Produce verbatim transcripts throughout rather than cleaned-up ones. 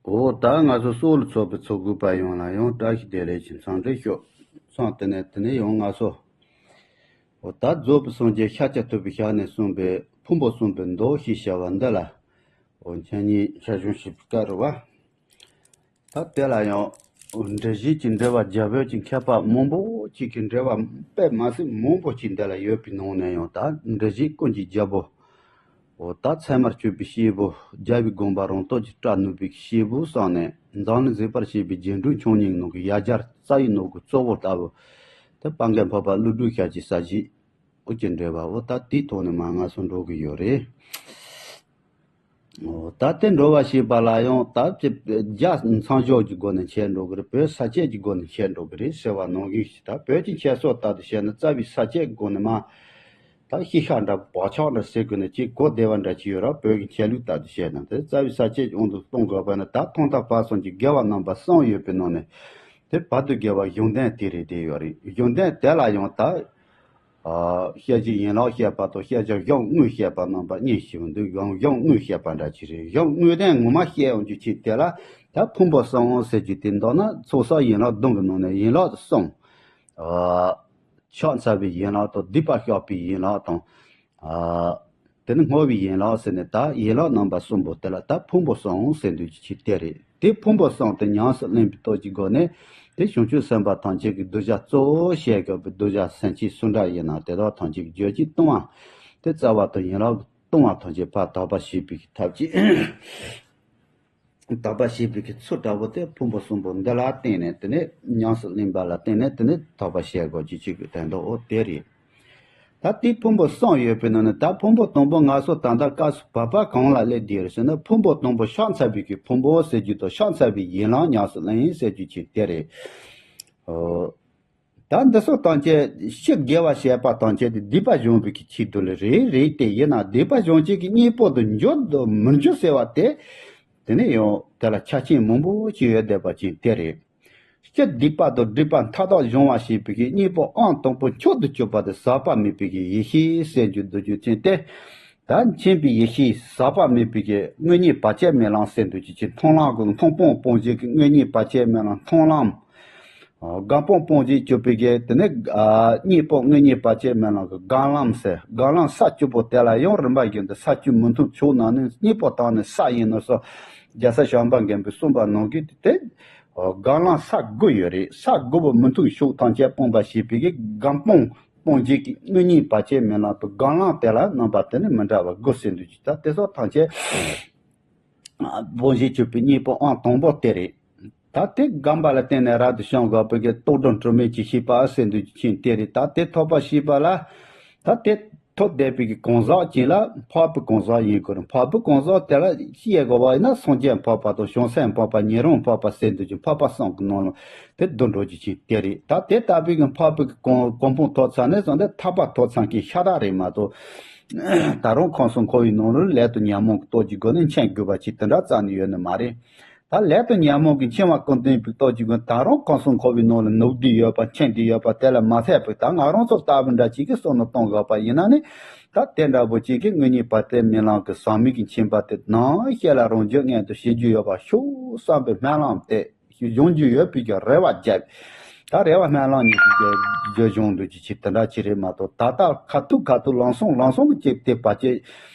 འོ་ད་ང་ཚོ་སོགས་ལ་ཚོགས་པའི་ཚོགས་དགོས་པ་ཡོངས་ལ་ཡང་བཀྲ་ཤིས་བདེ་ལེགས་ཀྱི་འཚམས་འདྲི་ཞུ། ཚང་དེ་ནས་དེ་ནས་ཡང་ང་ཚོ། འོ་ད་རྫོགས་པའི་སངས་རྒྱས་ཤཱཀྱ་ཐུབ་པའི་ཞལ་ནས་གསུངས་པའི་ཕུང་པོ་གསུམ་པའི་མདོ་ཞེས་བྱ་བ་འདི་ལ། འོ་འཆད་ཉན་འཆད་སྦྱོང་བྱེད་པའི་སྐབས་རེད་བ། ད་དེ་ལ་ཡང་འགྲེལ་བཤད་ཀྱི་འགྲེལ་པ་རྒྱ་བོད་ཀྱི་མཁས་པ་མང་པོ་ཅིག་གིས་འགྲེལ་པ་དཔེ་མ་སྲིད་མང་པོ་ཅིག་འདི་ལ་ཡོད་པའི་ནང་ནས་ཡང་ད་འགྲེལ་བཤད་ཀུན་གྱི་རྒྱལ་པོ། འོ་ད་ཚད་མར་གྱུར་པའི་སྐྱེས་བུ་རྒྱལ་བའི་དགོངས་པ་རང་སྟོབས་ཀྱིས་བཀྲལ་ནུས་པའི་སྐྱེས་བུ་བསམ་ནས་འཛམ་གླིང་མཛེས་པར་བྱེད་པའི་རྒྱན་དྲུག་ཆོས་ཉིད་ནང་གི་ཡ་གྱལ་རྩ་བའི་ནང་གི་གཙོ་བོ་ལྟ་བུ། དེ་སྤང་གེ་འཕགས་པ་ཀླུ་སྒྲུབ་ཞལ་གྱི་ས་གཞི། འོ་ཀྱི་འགྲེལ་པ་འོ་ད་དེའི་ཐོག་ནས་མར་ང་ཚོ་འགྲོ་གི་ཡོད་རེད། འོ་ད་དེ་འགྲོ་བ་ཞེས་པ་ལ་ཡང་ད་ཅི་རྒྱ་མཚན་བྱང་གི་སྒོ་ནས་འཆད་འགྲོ་གི་རེད། བོད་ས་བཅད་ཀྱི་སྒོ་ནས་འཆད་འགྲོ་གི་རེད་ཟེར་བ་ནང་བཞིན་ཞིག་ད་བོད་ཀྱི་འཆད་སྲོལ་ལྟར་དུ་བཤད་ན་རྩ་བའི་ས་བཅད་སྒོ་ནས་མར། ད་ཤེས་བྱ་འདྲ་བག་ཆགས་འདྲ་ཟེར་དགོས་ན་ཅིག་གོ་བདེ་བ་འདྲ་ཅིག་ཡོད་ར། བོད་ཀྱི་འཆད་ལུགས་ལྟར་དུ་བཤད་ན་དེ་རྩ་བའི་ས་བཅད་དབང་དུ་གཏོང་དགོས་པ་ན་ད་ཐོག་མཐའ་བར་གསུམ་གྱི་དགེ་བ་རྣམ་པ་གསུམ་ཡོད་པའི་ནང་ནས། དེ་བར་དུ་དགེ་བ་གཞུང་དོན་དེ་རེད་དེ་ཡོད་རེད། གཞུང་དོན་དེ་ལ་ཡང་ད། ཨ་བཤད་བྱའི་ཡན་ལག་བཤད་པ་དང་བཤད་བྱ་གཞུང་དངོས་བཤད་པ་རྣམ་པ་གཉིས་ཞིག་འདུག་གཞུང་གཞུང་དངོས་བཤད་པ་འདྲ་ཅིག་རེད། གཞུང་དངོས་དོན་ངོ་མ་བཤད་ཡོང་རྒྱུ་ཅིག་དེ་ལ་ད་ཕུང་པོ་གསུམ་ཟེར་རྒྱུ་དེ་མདོར་ན་ཚོགས་བསགས་ཡན་ལག་བདུན་གྱི་ནང་ནས་ཡན་ལག་གསུམ། ཨ་ཕྱག་འཚལ་བའི་ཡན་ལག་དང་སྡིག་པ་བཤགས་པའི་ཡན་ལག་དང་། ཨ་དེ་ནི་བསྔོ་བའི་ཡན་ལག་ཟེར་ནས་ད་ཡན་ལག་རྣམ་པ་གསུམ་པོ་དེ་ལ་ད་ཕུང་པོ་གསུམ་ཟེར་འདུག་ཅིག་དེ་རེད། དེ་ཕུང་པོ་གསུམ་དེ་ཉམས་སུ་ལེན་པའི་སྟོབས་ཀྱི་སྒོ་ནས་དེ་བྱང་ཆུབ་སེམས་དཔའ་ཐམས་ཅད་ཀྱི་གདུལ་བྱ་གཙོ་བོ་བཤད་དགོས་པའི་གདུལ་བྱ་སེམས་ཅན་སུ་འདྲ་ཡིན་ན་དེ་དག་ཐམས་ཅད་ཀྱི་རྒྱུད་ཀྱི་ལྟུང་བ་དེ་རྩ་བ་དང་ཡན་ལག་གི་ལྟུང་བ་ཐམས་ཅད་ཕར་དག་པ་བྱེད་པའི་ཐབས་ཀྱིས། དག་པ་བྱེད་པའི་གི་ཚུལ་འདྲ་བོ་དེ་ཕུང་པོ་གསུམ་པོ་འདི་ལ་བརྟེན་ནས་དེ་ནས་ཉམས་སུ་ལེན་པ་ལ་བརྟེན་ནས་དེ་ནས་དག་པ་བྱེད་དགོས་ཀྱི་ཅིག་གི་དོན་དག་འོ་དེ་རེད། ད་དེ་ཕུང་པོ་གསུམ་ཡོད་པའི་ནང་ནས་ད་ཕུང་པོ་དང་པོ་ང་ཚོ་ད་ལྟ་སྐབས་སུ་བབ་པ་གང་ལ་སླེབས་བསྡད་ཡོད་ཟེར་ན་ཕུང་པོ་དང་པོ་ཕྱག་འཚལ་བའི་གི་ཕུང་པོ་ཟེར་རྒྱུ་དང་ཕྱག་འཚལ་བའི་ཡན་ལག་ཉམས་སུ་ལེན་ཟེར་རྒྱུ་ཅིག་དེ་རེད། ཨོ། ད་འདི་ཚོ་ཐམས་ཅད་ཕྱི་དགེ་བ་བྱས་པ་ཐམས་ཅད་དེ་སྡིག་པ་སྦྱོང་བའི་གི་ཆེད་དུ་ལ་རེད་རེད་དེ་ཡིན་ན་སྡིག་པ་སྦྱོང་བྱེད་ཀྱི་གཉེན་པོ་དུ་འགྱུར་དུ་མི་འགྱུར་ཟེར་བ་དེ། དེ་ནས་ཡང་དེ་ལ་ཆ་རྐྱེན་མང་པོ་ཅིག་ཡོད་བསྡད་པ་ཅིག་དེ་རེད། སྤྱིར་སྡིག་པ་དང་སྒྲིབ་པ་མཐའ་དག་སྦྱོང་བ་བྱེད་པའི་གི་གཉེན་པོ་ཨང་དང་པོ་མཆོག་ཏུ་གྱུར་པ་དེ་ཟག་པ་མེད་པའི་གི་ཡེ་ཤེས་ཟེར་རྒྱུ་འདུག་རྒྱུ་མཚན་དེ། ད་མཁྱེན་པའི་ཡེ་ཤེས་ཟག་པ་མེད་པའི་གི་དངོས་གཉེན་བར་ཆད་མེད་ལམ་ཟེར་འདུག་ཅིག་ཅིག་མཐོང་ལམ་གི་མཐོང་སྤང་སྤོང་བྱེད་ཀྱི་དངོས་གཉེན་བར་ཆད་མེད་ལམ་མཐོང་ལམ། སྒོམ་སྤང་སྤོང་བྱེད་གྱུར་པའི་གི་དེ་ནས་གཉེན་པོ་དངོས་གཉེན་བར་ཆད་མེད་ལམ་གྱི་སྒོམ་ལམ་ཟེར་སྒོམ་ལམ་ས་བཅུ་པོ་དེ་ལ་ཡང་རིམ་པ་བཞིན་དུ་ས་བཅུ་མི་མཐུན་ཕྱོགས་རྣམས་ནི་གཉེན་པོ་དག་ནི་ས་ཡིན་ནོ་སོགས་རྒྱལ་སྲས་བྱམས་པ་མགོན་པོས་གསུངས་པ་ནང་གི་དེ་སྒོམ་ལམ་ས་དགུ་ཡོད་རེད། ས་དགུ་པོ་མི་མཐུན་ཕྱོགས་ཐམས་ཅད་སྤོང་བ་ཞེས་པའི་གི་སྒོམ་སྤང་སྤོང་བྱེད་ཀྱི་དངོས་གཉེན་བར་ཆད་མེད་ལམ་དུ་སྒོམ་ལམ་དེ་ལ་རྣམ་པ་དེ་ནི་མི་འདྲ་བ་དགུ་ཟེར་འདུག་ཅིག་ད་དེ་སོགས་ཐམས་ཅད། སྤོང་བྱེད་གྱུར་པའི་གཉེན་པོ་ཨང་དང་པོ་དེ་རེད། ད་དེ་སྒོམ་པ་ལ་བརྟེན་ནས་རབ་ཏུ་བྱུང་དགོས་པའི་གི་རྟོག་སྒྲིམ་དྲི་མེད་ཀྱི་ཤེས་པ་ཟེར་འདུག་ཅིག་དེ་རེད། ད་དེ་ཐོབ་པ་ཞེས་པ་ལ། ད་དེ་ཐོབ་བསྡད་པའི་གི་གང་ཟག་ཅིག་ལ་འཕགས་པའི་གང་ཟག་ཡིན་དགོས་རུང་འཕགས་པའི་གང་ཟག་དེ་ལ་ཤེས་དགོས་པ་ཡིན་ན་སངས་རྒྱས་འཕགས་པ་དང་བྱང་སེམས་འཕགས་པ་ཉན་རང་འཕགས་པ་ཟེར་འདུག་ཅིག་འཕགས་པ་གསུམ་གྱི་ནང་ལ་དེ་བསྡུ་འགྲོ་རྒྱུ་ཅིག་དེ་རེད། ད་དེ་ལྟ་བུའི་གི་འཕགས་པའི་གི་གང་གང་སྤོང་ཐོབ་ཚར་ནས་བཟུང་སྟེ་ཐར་པ་ཐོབ་ཚར་མཁན་ཤ་སྟག་རེད་མ་གཏོགས། ད་རུང་ཁམས་གསུམ་འཁོར་བའི་ནང་ལ་ལས་དང་ཉོན་མོངས་ཀྱི་སྟོབས་ཀྱི་སྒོ་ནས་འཆིང་དགོས་པ་ཅིག་དེ་འདྲ་རྩ་ནས་ཡོད་ནི་མ་རེད། ད་ལས་དང་ཉོན་མོངས་ཀྱི་འཆིང་བ་ཀུན་ལྡན་པའི་སྟོབས་ཀྱི་སྒོ་ནས་ད་རུང་ཁམས་གསུམ་འཁོར་བའི་ནང་ལ་ནུབ་བསྡད་ཡོད་པ་འཆིང་བསྡད་ཡོད་པ་དེ་ལ་མ་ཚད་པའི་ད་ང་རང་ཚོ་ལྟ་བུ་འདྲ་ཅིག་གིས་བསམ་བློ་གཏོང་དགོས་པ་ཡིན་ན་ནི། ད་དེ་འདྲ་པོ་ཅིག་གིས་དངོས་གཉེན་བར་ཆད་མེད་ལམ་གྱི་ཟག་མེད་ཀྱི་མཁྱེན་པ་དེ་ནམ་ཞིག་ལ་རང་རྒྱུད་མངོན་དུ་བྱེད་རྒྱུ་ཡོད་པ་ཤོག་བསམ་པའི་སྨོན་ལམ་དེ། སྦྱོང་རྒྱུ་ཡོད་པའི་གི་རེ་བ་བརྒྱབ། ད་རེ་བ་སྨོན་ལམ་གཉིས་ཀྱི་རྒྱུ་སྦྱོང་འདུག་ཅི་ཅི་དེ་འདྲ་ཅི་རེད་མ་གཏོགས་ད་ལྟ་ཁ་ཐུག་ཁ་ཐུག་ལམ་སང་ལམ་སང་གི་ཅིག་དེ་བར་ཆད་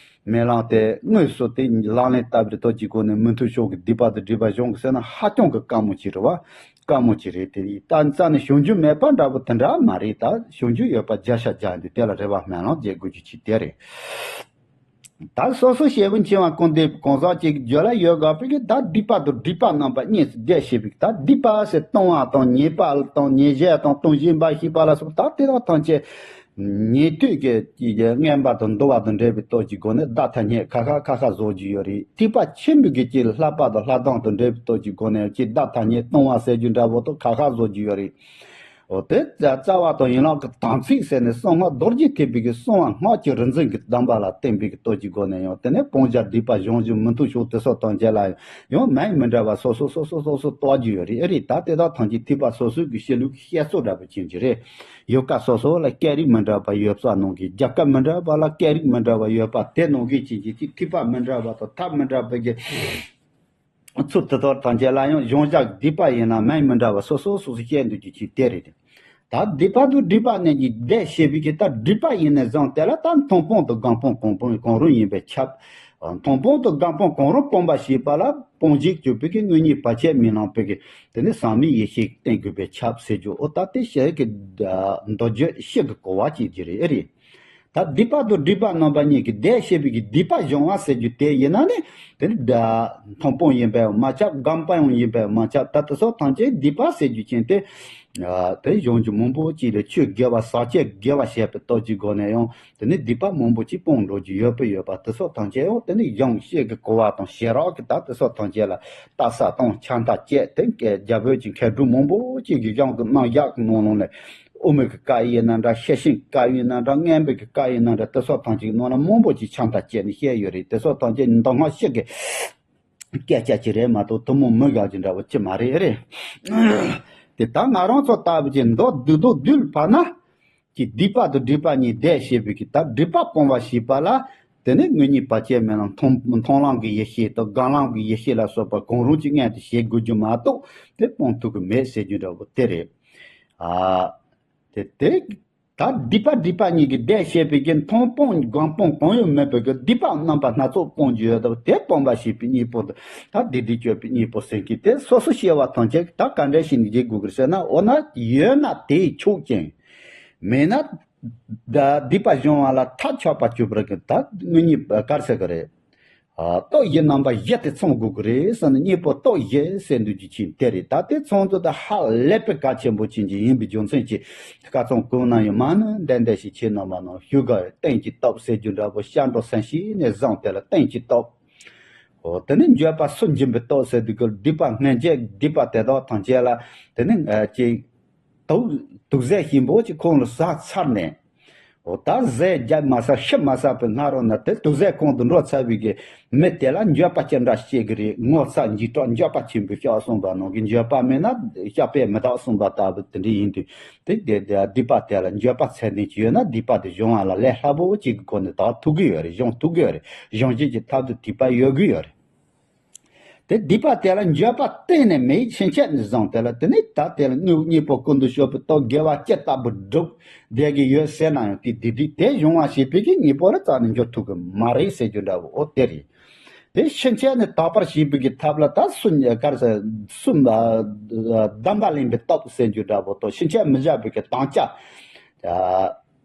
མེད་ལམ་དེ་དངོས་སུ་དེ་ལག་ལེན་བསྟར་བའི་ཐོག་གཅིག་གོ་ནས་མི་མཐུན་ཕྱོགས་ཀྱི་སྡིག་པ་དང་སྒྲིབ་པ་སྦྱོང་གི་ཟེར་ན་ཧ་ཅང་གི་དཀའ་མོ་ཅིག་རེད་བ། དཀའ་མོ་ཅིག་རེད། དེ་ཡིན་ད་རྩ་ནས་བྱུང་རྒྱུ་མེད་པ་འདྲ་པོ་དེ་འདྲ་མ་རེད། ད་བྱུང་རྒྱུ་ཡོད་པ་བརྒྱ་ཆ་བརྒྱ་འདུག་དེ་ལ་རེ་བ་སྨོན་ལམ་བརྒྱབ་དགོས་རྒྱུ་ཅིག་དེ་རེད། ད་སོ་སོ་སྐྱེ་བོ་འཆིང་བ་ཀུན་ལྡན་པའི་གང་ཟག་ཅིག་གི་རྒྱུད་ལ་ཡོད་དགོས་པའི་གི་ད་སྡིག་པ་དང་སྒྲིབ་པ་རྣམ་པ་གཉིས་སུ་བསྡད་བྱེད་པའི་ད་སྡིག་པ་ཟེར་ལྟུང་བ་དང་ཉེས་པ་དང་ཉེས་བྱས་དང་ལྟུང་བྱེད་འབའ་ཞིག་པ་ལ་སོགས་ད་དེ་དག་ཐམས་ཅད་ཉན་ཐོས་ཀྱི་ཀྱི་རྔན་པ་དང་འདུལ་བ་དང་འབྲེལ་བའི་སྟོབས་ཀྱི་སྒོ་ནས་བདག་ཐ་སྙད་ཁ་ཁ་ཁ་ཁ་བཟོ་རྒྱུ་ཡོད་རེད། ཐེག་པ་ཆེན་པོའི་གི་ཀྱི་བསླབ་པ་དང་བསླབ་སྟངས་དང་འབྲེལ་བའི་སྟོབས་ཀྱི་སྒོ་ནས་ཀྱི་བདག་ཐ་སྙད་ལྟུང་བ་ཟེར་རྒྱུ་འདྲ་པོ་དང་ཁ་ཁ་བཟོ་རྒྱུ་ཡོད་རེད། འོ་དེ་རྩ་བ་དང་ཡན་ལག་གི་དམ་ཚིག་ཟེར་ནས་གསང་སྔགས་རྡོ་རྗེ་ཐེག་པའི་གི་གསང་བ་སྔགས་ཀྱི་རིག་འཛིན་གྱི་གདམས་པ་ལ་བརྟེན་པའི་གི་སྟོབས་ཀྱི་སྒོ་ནས་ཡང་དེ་ནས་སྤང་བྱ་སྡིག་པ་སྦྱང་རྒྱུ་མི་མཐུན་ཕྱོགས་དེ་སོགས་དང་བཅས་ལ་ཡང་མིང་མི་འདྲ་བ་སོ་སོ་སོ་སོ་སོ་སོ་བཏགས་རྒྱུ་ཡོད་རེད། ཨེ་རེད། ད་དེ་དག་ཐམས་ཅད་ཐེག་པ་སོ་སོའི་གི་བཤད་ལུགས་ཀྱི་བཤད་སྲོལ་འདྲ་པོ་ཅན་གྱི་རེད། ཡུལ་སྐད་སོ་སོ་ལ་སྐད་རིགས་མི་འདྲ་བ་ཡོད་ས་ནང་གི་རྒྱལ་ཁབ་མི་འདྲ་བ་ལ་སྐད་རིགས་མི་འདྲ་བ་ཡོད་པ་དེ་ནང་གི་ཅན་གྱི་ཐེག་པ་མི་འདྲ་བ་དང་ཐབས་མི་འདྲ་བའི་གི་ཚུལ་དེ་དག་ཐམས་ཅད་ལ་ཡང་གཞུང་བཞག་སྡིག་པ་ཡིན་ན་མིང་མི་འདྲ་བ་སོ་སོ་སོ་སོ་བཤད་འདུག་རྒྱུ་ཅིག་དེ་རེད། ད་སྡིག་པ་དང་སྒྲིབ་པ་གཉིས་ཀྱི་སྡེ་བཤད་པའི་གི་ད་སྒྲིབ་པ་ཡིན་ནས་བཟུང་དེ་ལ་ད་མཐོང་སྤང་དང་སྒོམ་སྤང་གང་སྤང་གང་རུང་ཡིན་པས་ཁྱབ། མཐོང་སྤང་དང་སྒོམ་སྤང་གང་རུང་སྤང་བ་ཞེས་པ་ལ་སྤང་བྱའི་སྤྱོད་པའི་གི་དངོས་གཉེན་བར་ཆད་མེད་ལམ་པའི་གི་དེ་ནི་ཟག་མེད་ཡེ་ཤེས་བསྟེན་དགོས་པས་ཁྱབ་ཟེར་རྒྱུ་ཨོ་ད་དེ་ཤེས་ཀྱི་མདོ་རྒྱུད་ཤེས་ཀྱི་གོ་བ་ཅིག་གི་རེད་ཨེ་རེད། ད་སྡིག་པ་དང་སྒྲིབ་པ་རྣམ་པ་གཉིས་ཀྱི་སྡེ་བཤད་པའི་གི་སྡིག་པ་སྦྱོང་བ་ཟེར་རྒྱུ་དེ་ཡིན་ན་ནི། དེ་ནི་ད་མཐོང་སྤང་ཡིན་པས་མ་ཁྱབ། སྒོམ་སྤང་ཡང་ཡིན་པས་མ་ཁྱབ། ད་དེ་སོགས་ཐམས་ཅད་སྡིག་པ་ཟེར་རྒྱུ་ཅན་དེ། དེ་གཞུང་གི་མང་པོ་ཅིག་ལས་ཆོས་དགེ་བ་ཟག་བཅས་དགེ་བ་བྱས་པའི་སྟོབས་ཀྱི་སྒོ་ནས་ཡང་དེ་ནི་སྡིག་པ་མང་པོ་ཅིག་སྤོང་འགྲོ་རྒྱུ་ཡོད་པ་ཡོད་པ་དེ་སོགས་ཐམས་ཅད་ཡང་དེ་ནི་གཞུང་བཤད་ཀྱི་གོ་བ་དང་བྱེ་བྲག་གི་ད་དེ་སོགས་ཐམས་ཅད་ལ་ལྟ་ས་དང་ཆ་འདྲ་བཅས་དེ་རྒྱ་བོད་ཀྱི་མཁས་གྲུབ་མང་པོ་ཅིག་གི་གཞུང་གི་རྣམ་གཞག་གི་ནང་ལོགས་ནས། དབུ་མའི་གི་བཀའ་ཡིན་ན་འདྲ། ཤེར་ཕྱིན་བཀའ་ཡིན་ན་འདྲ། སྙན་པའི་གི་བཀའ་ཡིན་ན་འདྲ། དེ་སོགས་ཐམས་ཅད་ནང་ལ་མང་པོ་ཅིག་ཆ་འདྲ་བཅས་ནས་བཤད་ཡོད་རེད། དེ་སོགས་ཐམས་ཅད་མདོ་སྔགས་ཤེས་ཀྱི་སྐད་ཆ་ཅིག་རེད་མ་གཏོགས་ཐུན་མོང་མི་དགག་ཅིག་འདྲ་བོ་ཅི་མ་རེད་རེད། དེ་ད་ང་རང་ཚོ་ལྟ་བུ་ཅིག་མདོ་བསྡུས་མདོ་བསྡུས་བར་ན། ཀྱི་སྡིག་པ་དང་སྒྲིབ་པ་གཉིས་སྡེ་བཤད་པའི་གི་ད་སྒྲིབ་པ་སྤོང་བ་ཞེས་པ་ལ། དེ་ནི་དངོས་གཉེན་བར་ཆད་མེད་ལམ་མཐོང་མཐོང་ལམ་གྱི་ཡེ་ཤེས་དང་སྒོམ་ལམ་གྱི་ཡེ་ཤེས་ལ་སོགས་པ་གང་རུང་གཅིག་མངོན་དུ་བྱེད་དགོས་རྒྱུ་མ་གཏོགས་དེ་སྤོང་ཐུབ་ཀྱི་མེད་ཟེར་རྒྱུ་འདྲ་བོ་དེ་རེད། ཨ། དེ་དེ། ད་སྡིག་པ་སྒྲིབ་པ་གཉིས་ཀྱི་སྡེ་བཤད་པའི་གི་མཐོང་སྤང་སྒོམ་སྤང་གང་ཡང་མེད་པའི་གི་སྡིག་པ་རྣམ་པ་སྣ་ཚོགས་སྤོང་རྒྱུ་ཡོད་དོ། དེ་སྤོང་བ་ཞེས་པའི་གཉེན་པོ་དེ་ད་སྡིག་སྒྲིབ་སྤྱོད་པའི་གཉེན་པོ་ཟེར་གི་དེ་སོ་སོ་སྐྱེ་བོ་ཐམས་ཅད་ཀྱིས་ད་ག་འདྲ་ཞིག་ནས་བྱེད་དགོས་ཀྱི་ཟེར་ན། འོ་ན་ཡོད་ན་དེས་ཆོག་ཅིང་། མེད་ན་ད་སྡིག་པ་སྦྱོང་བ་ལ་ཐབས་ཆག་པ་གཅོད་པར་གི་ད་དངོས་གཉེན་ག་རེ་ཟེར་གི་རེད། ཨ། སྟོབས་བཞི་རྣམ་པ་བཞི་དེ་ཚང་དགོས་ཀྱི་རེད་ཟེར་ནས་གཉེན་པོ་སྟོབས་བཞི་ཟེར་འདུག་རྒྱུ་ཅན་དེ་རེད། ད་དེ་ཚང་དུ་ད་ཧ་ལས་པའི་གལ་ཆེན་པོ་ཅན་ཅིག་ཡིན་པའི་རྒྱུ་མཚན་གྱིས་བཀའ་ཚང་གོང་ན་ཡང་མ་ནི་འདི་འདྲ་ཞིག་ཁྱེད་རྣམ་པ་ནང་ཞུ་ག་རྟེན་གྱི་སྟོབས་ཟེར་རྒྱུ་འདྲ་པོ་ཤར་འགྲོ་སེམས་ཤིག་ནས་བཟུང་དེ་ལ་རྟེན་གྱི་སྟོབས། འོ་དེ་ནི་འགྱོད་པ་སུན་འབྱིན་པའི་སྟོབས་ཟེར་དུས་ཀྱི་སྡིག་པ་སྔོན་ཆད་སྡིག་པ་དེ་དག་ཐམས་ཅད་ལ་དེ་ནི་ཅིག་དུག་དུག་རྫས་ཞིམ་པོ་ཅིག་ཁོང་ལ་ཟ་ཚར་ནས། འོ་ད་རྫས་རྒྱབ་མ་ཟ་ཤི་མ་ཟ་བའི་སྔ་རོལ་ན་དེ་དུག་རྫས་ཁོང་དུ་འགྲོ་ཚར་བའི་གི་མི་དེ་ལ་འགྱོད་པ་ཅི་འདྲ་སྐྱེ་གི་རེད། ངོ་ཚ་འཇིགས་སྐྲག་འགྱོད་པ་ཆེན་པོས་བཤགས་གསུངས་པ་ནང་གི་འགྱོད་པ་མེད་ན་བཤགས་པས་མི་དག་གསུངས་པ་ལྟ་བུ་དེ་འདྲ་ཡིན་དུས་དེ་དེ་དེ་སྡིག་པ་དེ་ལ་འགྱོད་པ་ཚད་ལྡན་ཅིག་ཡོད་ན་སྡིག་པ་དེ་སྦྱོང་བ་ལ་ལས་སླ་པོ་ཅིག་གི་སྒོ་ནས་དག་ཐུབ་ཀྱི་ཡོད་རེད། སྦྱོང་ཐུབ་ཀྱི་ཡོད་རེད། སྦྱོང་བྱེད་ཀྱི་ཐབས་དང་དུས་པ་ཡོད་ཀྱི་ཡོད་རེད། དེ་སྡིག་པ་དེ་ལ་འགྱོད་པ་གཏན་ནས་མེད། ཕྱིན་ཆད་ནས་བཟུང་དེ་ལ་དེ་ནས་ད་དེ་ལ་དངོས་གཉེན་པོ་ཀུན་ཏུ་སྤྱོད་པའི་སྟོབས་དགེ་བ་ཅི་ལྟ་བུ་བསྒྲུབ་བསྡད་ཀྱི་ཡོད་ཟེར་ན་ཡང་དེ་སྡིག་སྒྲིབ་དེ་སྦྱོང་བ་བྱེད་པའི་གི་གཉེན་པོ་ལ་རྩ་ནས་འགྱུར་ཐུབ་ཀྱི་མ་རེད་ཟེར་རྒྱུ་འདྲ་བོ་འོ་དེ་རེད། དེ་ཕྱིན་ཆད་ནས་དག་པར་བྱེད་པའི་གི་ཐབས་ལ་ད་སུ་གར་ཟེར་སུ་སྡོམ་པ་ལེན་པའི་སྟོབས་ཟེར་རྒྱུ་འདྲ་བོ་དང་ཕྱིན་ཆད་མི་བྱ་བའི་གི་དམ་བཅའ།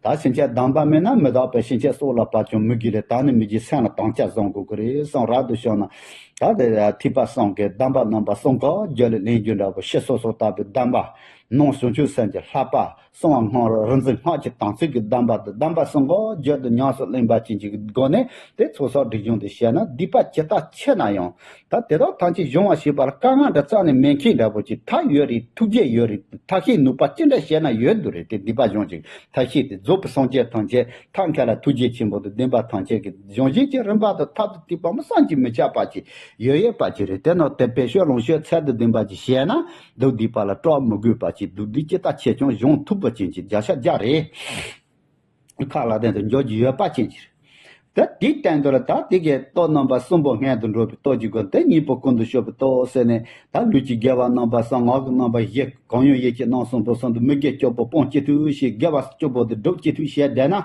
ད་ཕྱིན་ཆད་སྡོམ་པ་མེད་ན་མི་དག་པས། ཕྱིན་ཆད་སྲོག་ལ་བབ་ཀྱང་མི་དགེ་ལས། དག་ནི་མི་དགེ་སེམས་ལ་དམ་བཅའ་བཟུང་དགོས་ཀྱི་རེད་བསམ། རབ་ཏུ་བྱུང་ན་ད་དེ་ཐོས་པ་གསུམ་གྱི་སྡོམ་པ་རྣམ་པ་གསུམ་ག་རྒྱུད་ལ་ལེན་རྒྱུ་འདྲ་པོ་ཕྱི་སོ་སོར་བརྟག་པའི་སྡོམ་པ། ནང་བྱང་ཆུབ་སེམས་ཀྱི་བསླབ་པ། གསང་བ་སྔགས་རིག་འཛིན་སྔགས་ཀྱི་དམ་ཚིག་གི་སྡོམ་པ་དང་སྡོམ་པ་གསུམ་ག་རྒྱུད་དུ་ཉམས་སུ་ལེན་པ་ཅན་གྱི་སྒོ་ནས་དེ་ཚོགས་བསགས་སྒྲིབ་སྦྱོང་དུ་བྱས་ན་སྡིག་པ་ཇི་ལྟར་ཆེ་ན་ཡང་། ད་དེ་དག་ཐམས་ཅད་སྦྱོང་བ་ཞེས་པ་ལ་དཀའ་ངལ་འདྲ་རྩ་ནས་མེད་མཁན་འདྲ་པོ་ཅིག་ཐབས་ཡོད་རེད། ཐུགས་རྗེ་ཡོད་རེད། ཐབས་ཤེས་ནུས་པ་ཅི་འདྲ་བྱས་ན་ཡོད་དུ་རེད། དེ་སྡིག་པ་སྦྱོང་ཅིག་ཐབས་ཤེས་དེ་རྫོགས་པའི་སངས་རྒྱས་ཐམས་ཅད་ཐབས་མཁས་ལ་ཐུགས་རྗེ་ཆེན་པོ་དང་ལྡན་པ་ཐམས་ཅད་ཀྱི་སྦྱོང་བྱེད་ཀྱི་རིམ་པ་དང་ཐབས་དང་ཐིག་པ་མི་བསམ་གྱིས་མི་ཁྱབ་པ་ཅིག་ཡོད་ཡོད་པ་ཅིག་རེད། དེ་ནང་དེ་བེད་སྤྱོད་ལོངས་སྤྱོད་ཚད་དང་ལྡན་པ་ཅིག་བྱས་ན་སྡུག་སྡིག་པ་ལ་སྐྲག་མི་དགོས་པ་ཅིག་སྡུག་སྡིག་ཇི་ལྟར་ཆེ་ཀྱང་སྦྱོང་ཐུབ་པ་ཅན་གྱི་བརྒྱ་ཆ་བརྒྱ་རེད། ཁ་ལག་སྟེང་དུ་འཇོག་རྒྱུ་ཡོད་པ་ཅན་གྱི་རེད། ད་དེའི་སྟེང་དུ་ལ་ད་དེ་གའི་སྟོབས་རྣམ་པ་གསུམ་པོ་སྔོན་དུ་འགྲོ་བའི་སྟོབས་ཀྱི་སྒོ་ནས་དེ་གཉེན་པོ་ཀུན་ཏུ་སྤྱོད་པའི་སྟོབས་ཟེར་ནས་ད་ལུས་ཀྱི་དགེ་བ་རྣམ་པ་གསུམ། ངག་གི་རྣམ་པ་བཞི། གང་ཡང་ཡིད་ཀྱི་རྣམ་གསུམ་པོ་གསུམ་དུ་མི་དགེ་བཅུ་པོ་སྤོང་ཅི་ཐུབ་ཤེས། དགེ་བ་བཅུ་པོ་དེ་སྒྲུབ་ཅི་ཐུབ་ཤེས་བསྡད་ན་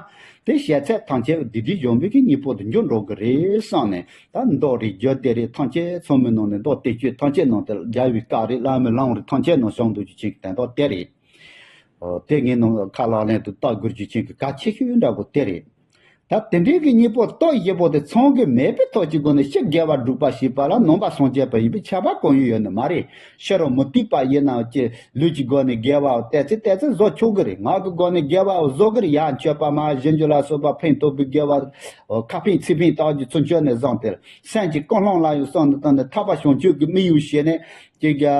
དེ་བྱས་ཚད་ཐམས་ཅད་སྡིག་སྒྲིབ་སྦྱོང་བའི་གི་གཉེན་པོ་དུ་འགྱུར་འགྲོ་གི་རེད་བསམ་ནས། ད་མདོ་རེད། རྒྱུད་སྡེ་རེད། ཐམས་ཅད་ཚང་མའི་ནང་ནས་མདོ་སྡེ་བཅུ་ཐམས་ཅད་ནང་དུ་རྒྱལ་བའི་བཀའ་རེད། བླ་མའི་ལམ་རེད། ཐམས་ཅད་ནང་བྱང་དུ་ཅི་ཆེན་གྱི་དོན་དག་དེ་རེད། ཨོ། དེ་ངའི་ནང་ཁ་ལག་ལེན་དུ་བལྟ་དགོས་རྒྱུ་ཅན་གྱི་གལ་ཆེ་ཤོས་འདྲ་པོ་དེ་རེད། ད་དེ་འདྲའི་གི་གཉེན་པོ་སྟོབས་བཞི་པོ་དེ་ཚང་གི་མེད་པའི་ཐོག་གི་སྒོ་ནས་ཕྱི་དགེ་བ་སྒྲུབ་པ་ཞེས་པ་ལ་ནང་པ་སངས་རྒྱས་པ་ཡིན་པའི་ཁྱབ་པ་གང་ཡང་ཡོད་ནི་མ་རེད། ཕྱི་རོལ་མུ་སྟེགས་པ་ཡིན་ནའང་ཀྱི་ལུས་ཀྱི་སྒོ་ནས་དགེ་བ་དེ་ཚེ་དེ་ཚེ་བཟོ་ཆོག་གི་རེད། ངག་གི་སྒོ་ནས་དགེ་བ་བཟོ་གི་རེད། ཡ་མཆོད་པ་མ་བཞེས་རྒྱུ་ལ་སོགས་པ་ཕན་ཐོགས་པའི་དགེ་བ་ཁ་ཕན་ཚིག་ཕན་བཏགས་རྒྱུ་ཚུན་ཆད་ནས་བཟུང་སྟེ་སེམས་ཀྱི་ཀུན་སློང་ལ་ཡང་བསམ་བློ་བཏང་ནས་ཐར་པ་བྱང་ཆུབ་ཀྱི་དམིགས་ཡུལ་བྱས་ནས་ཀྱི་དགེ་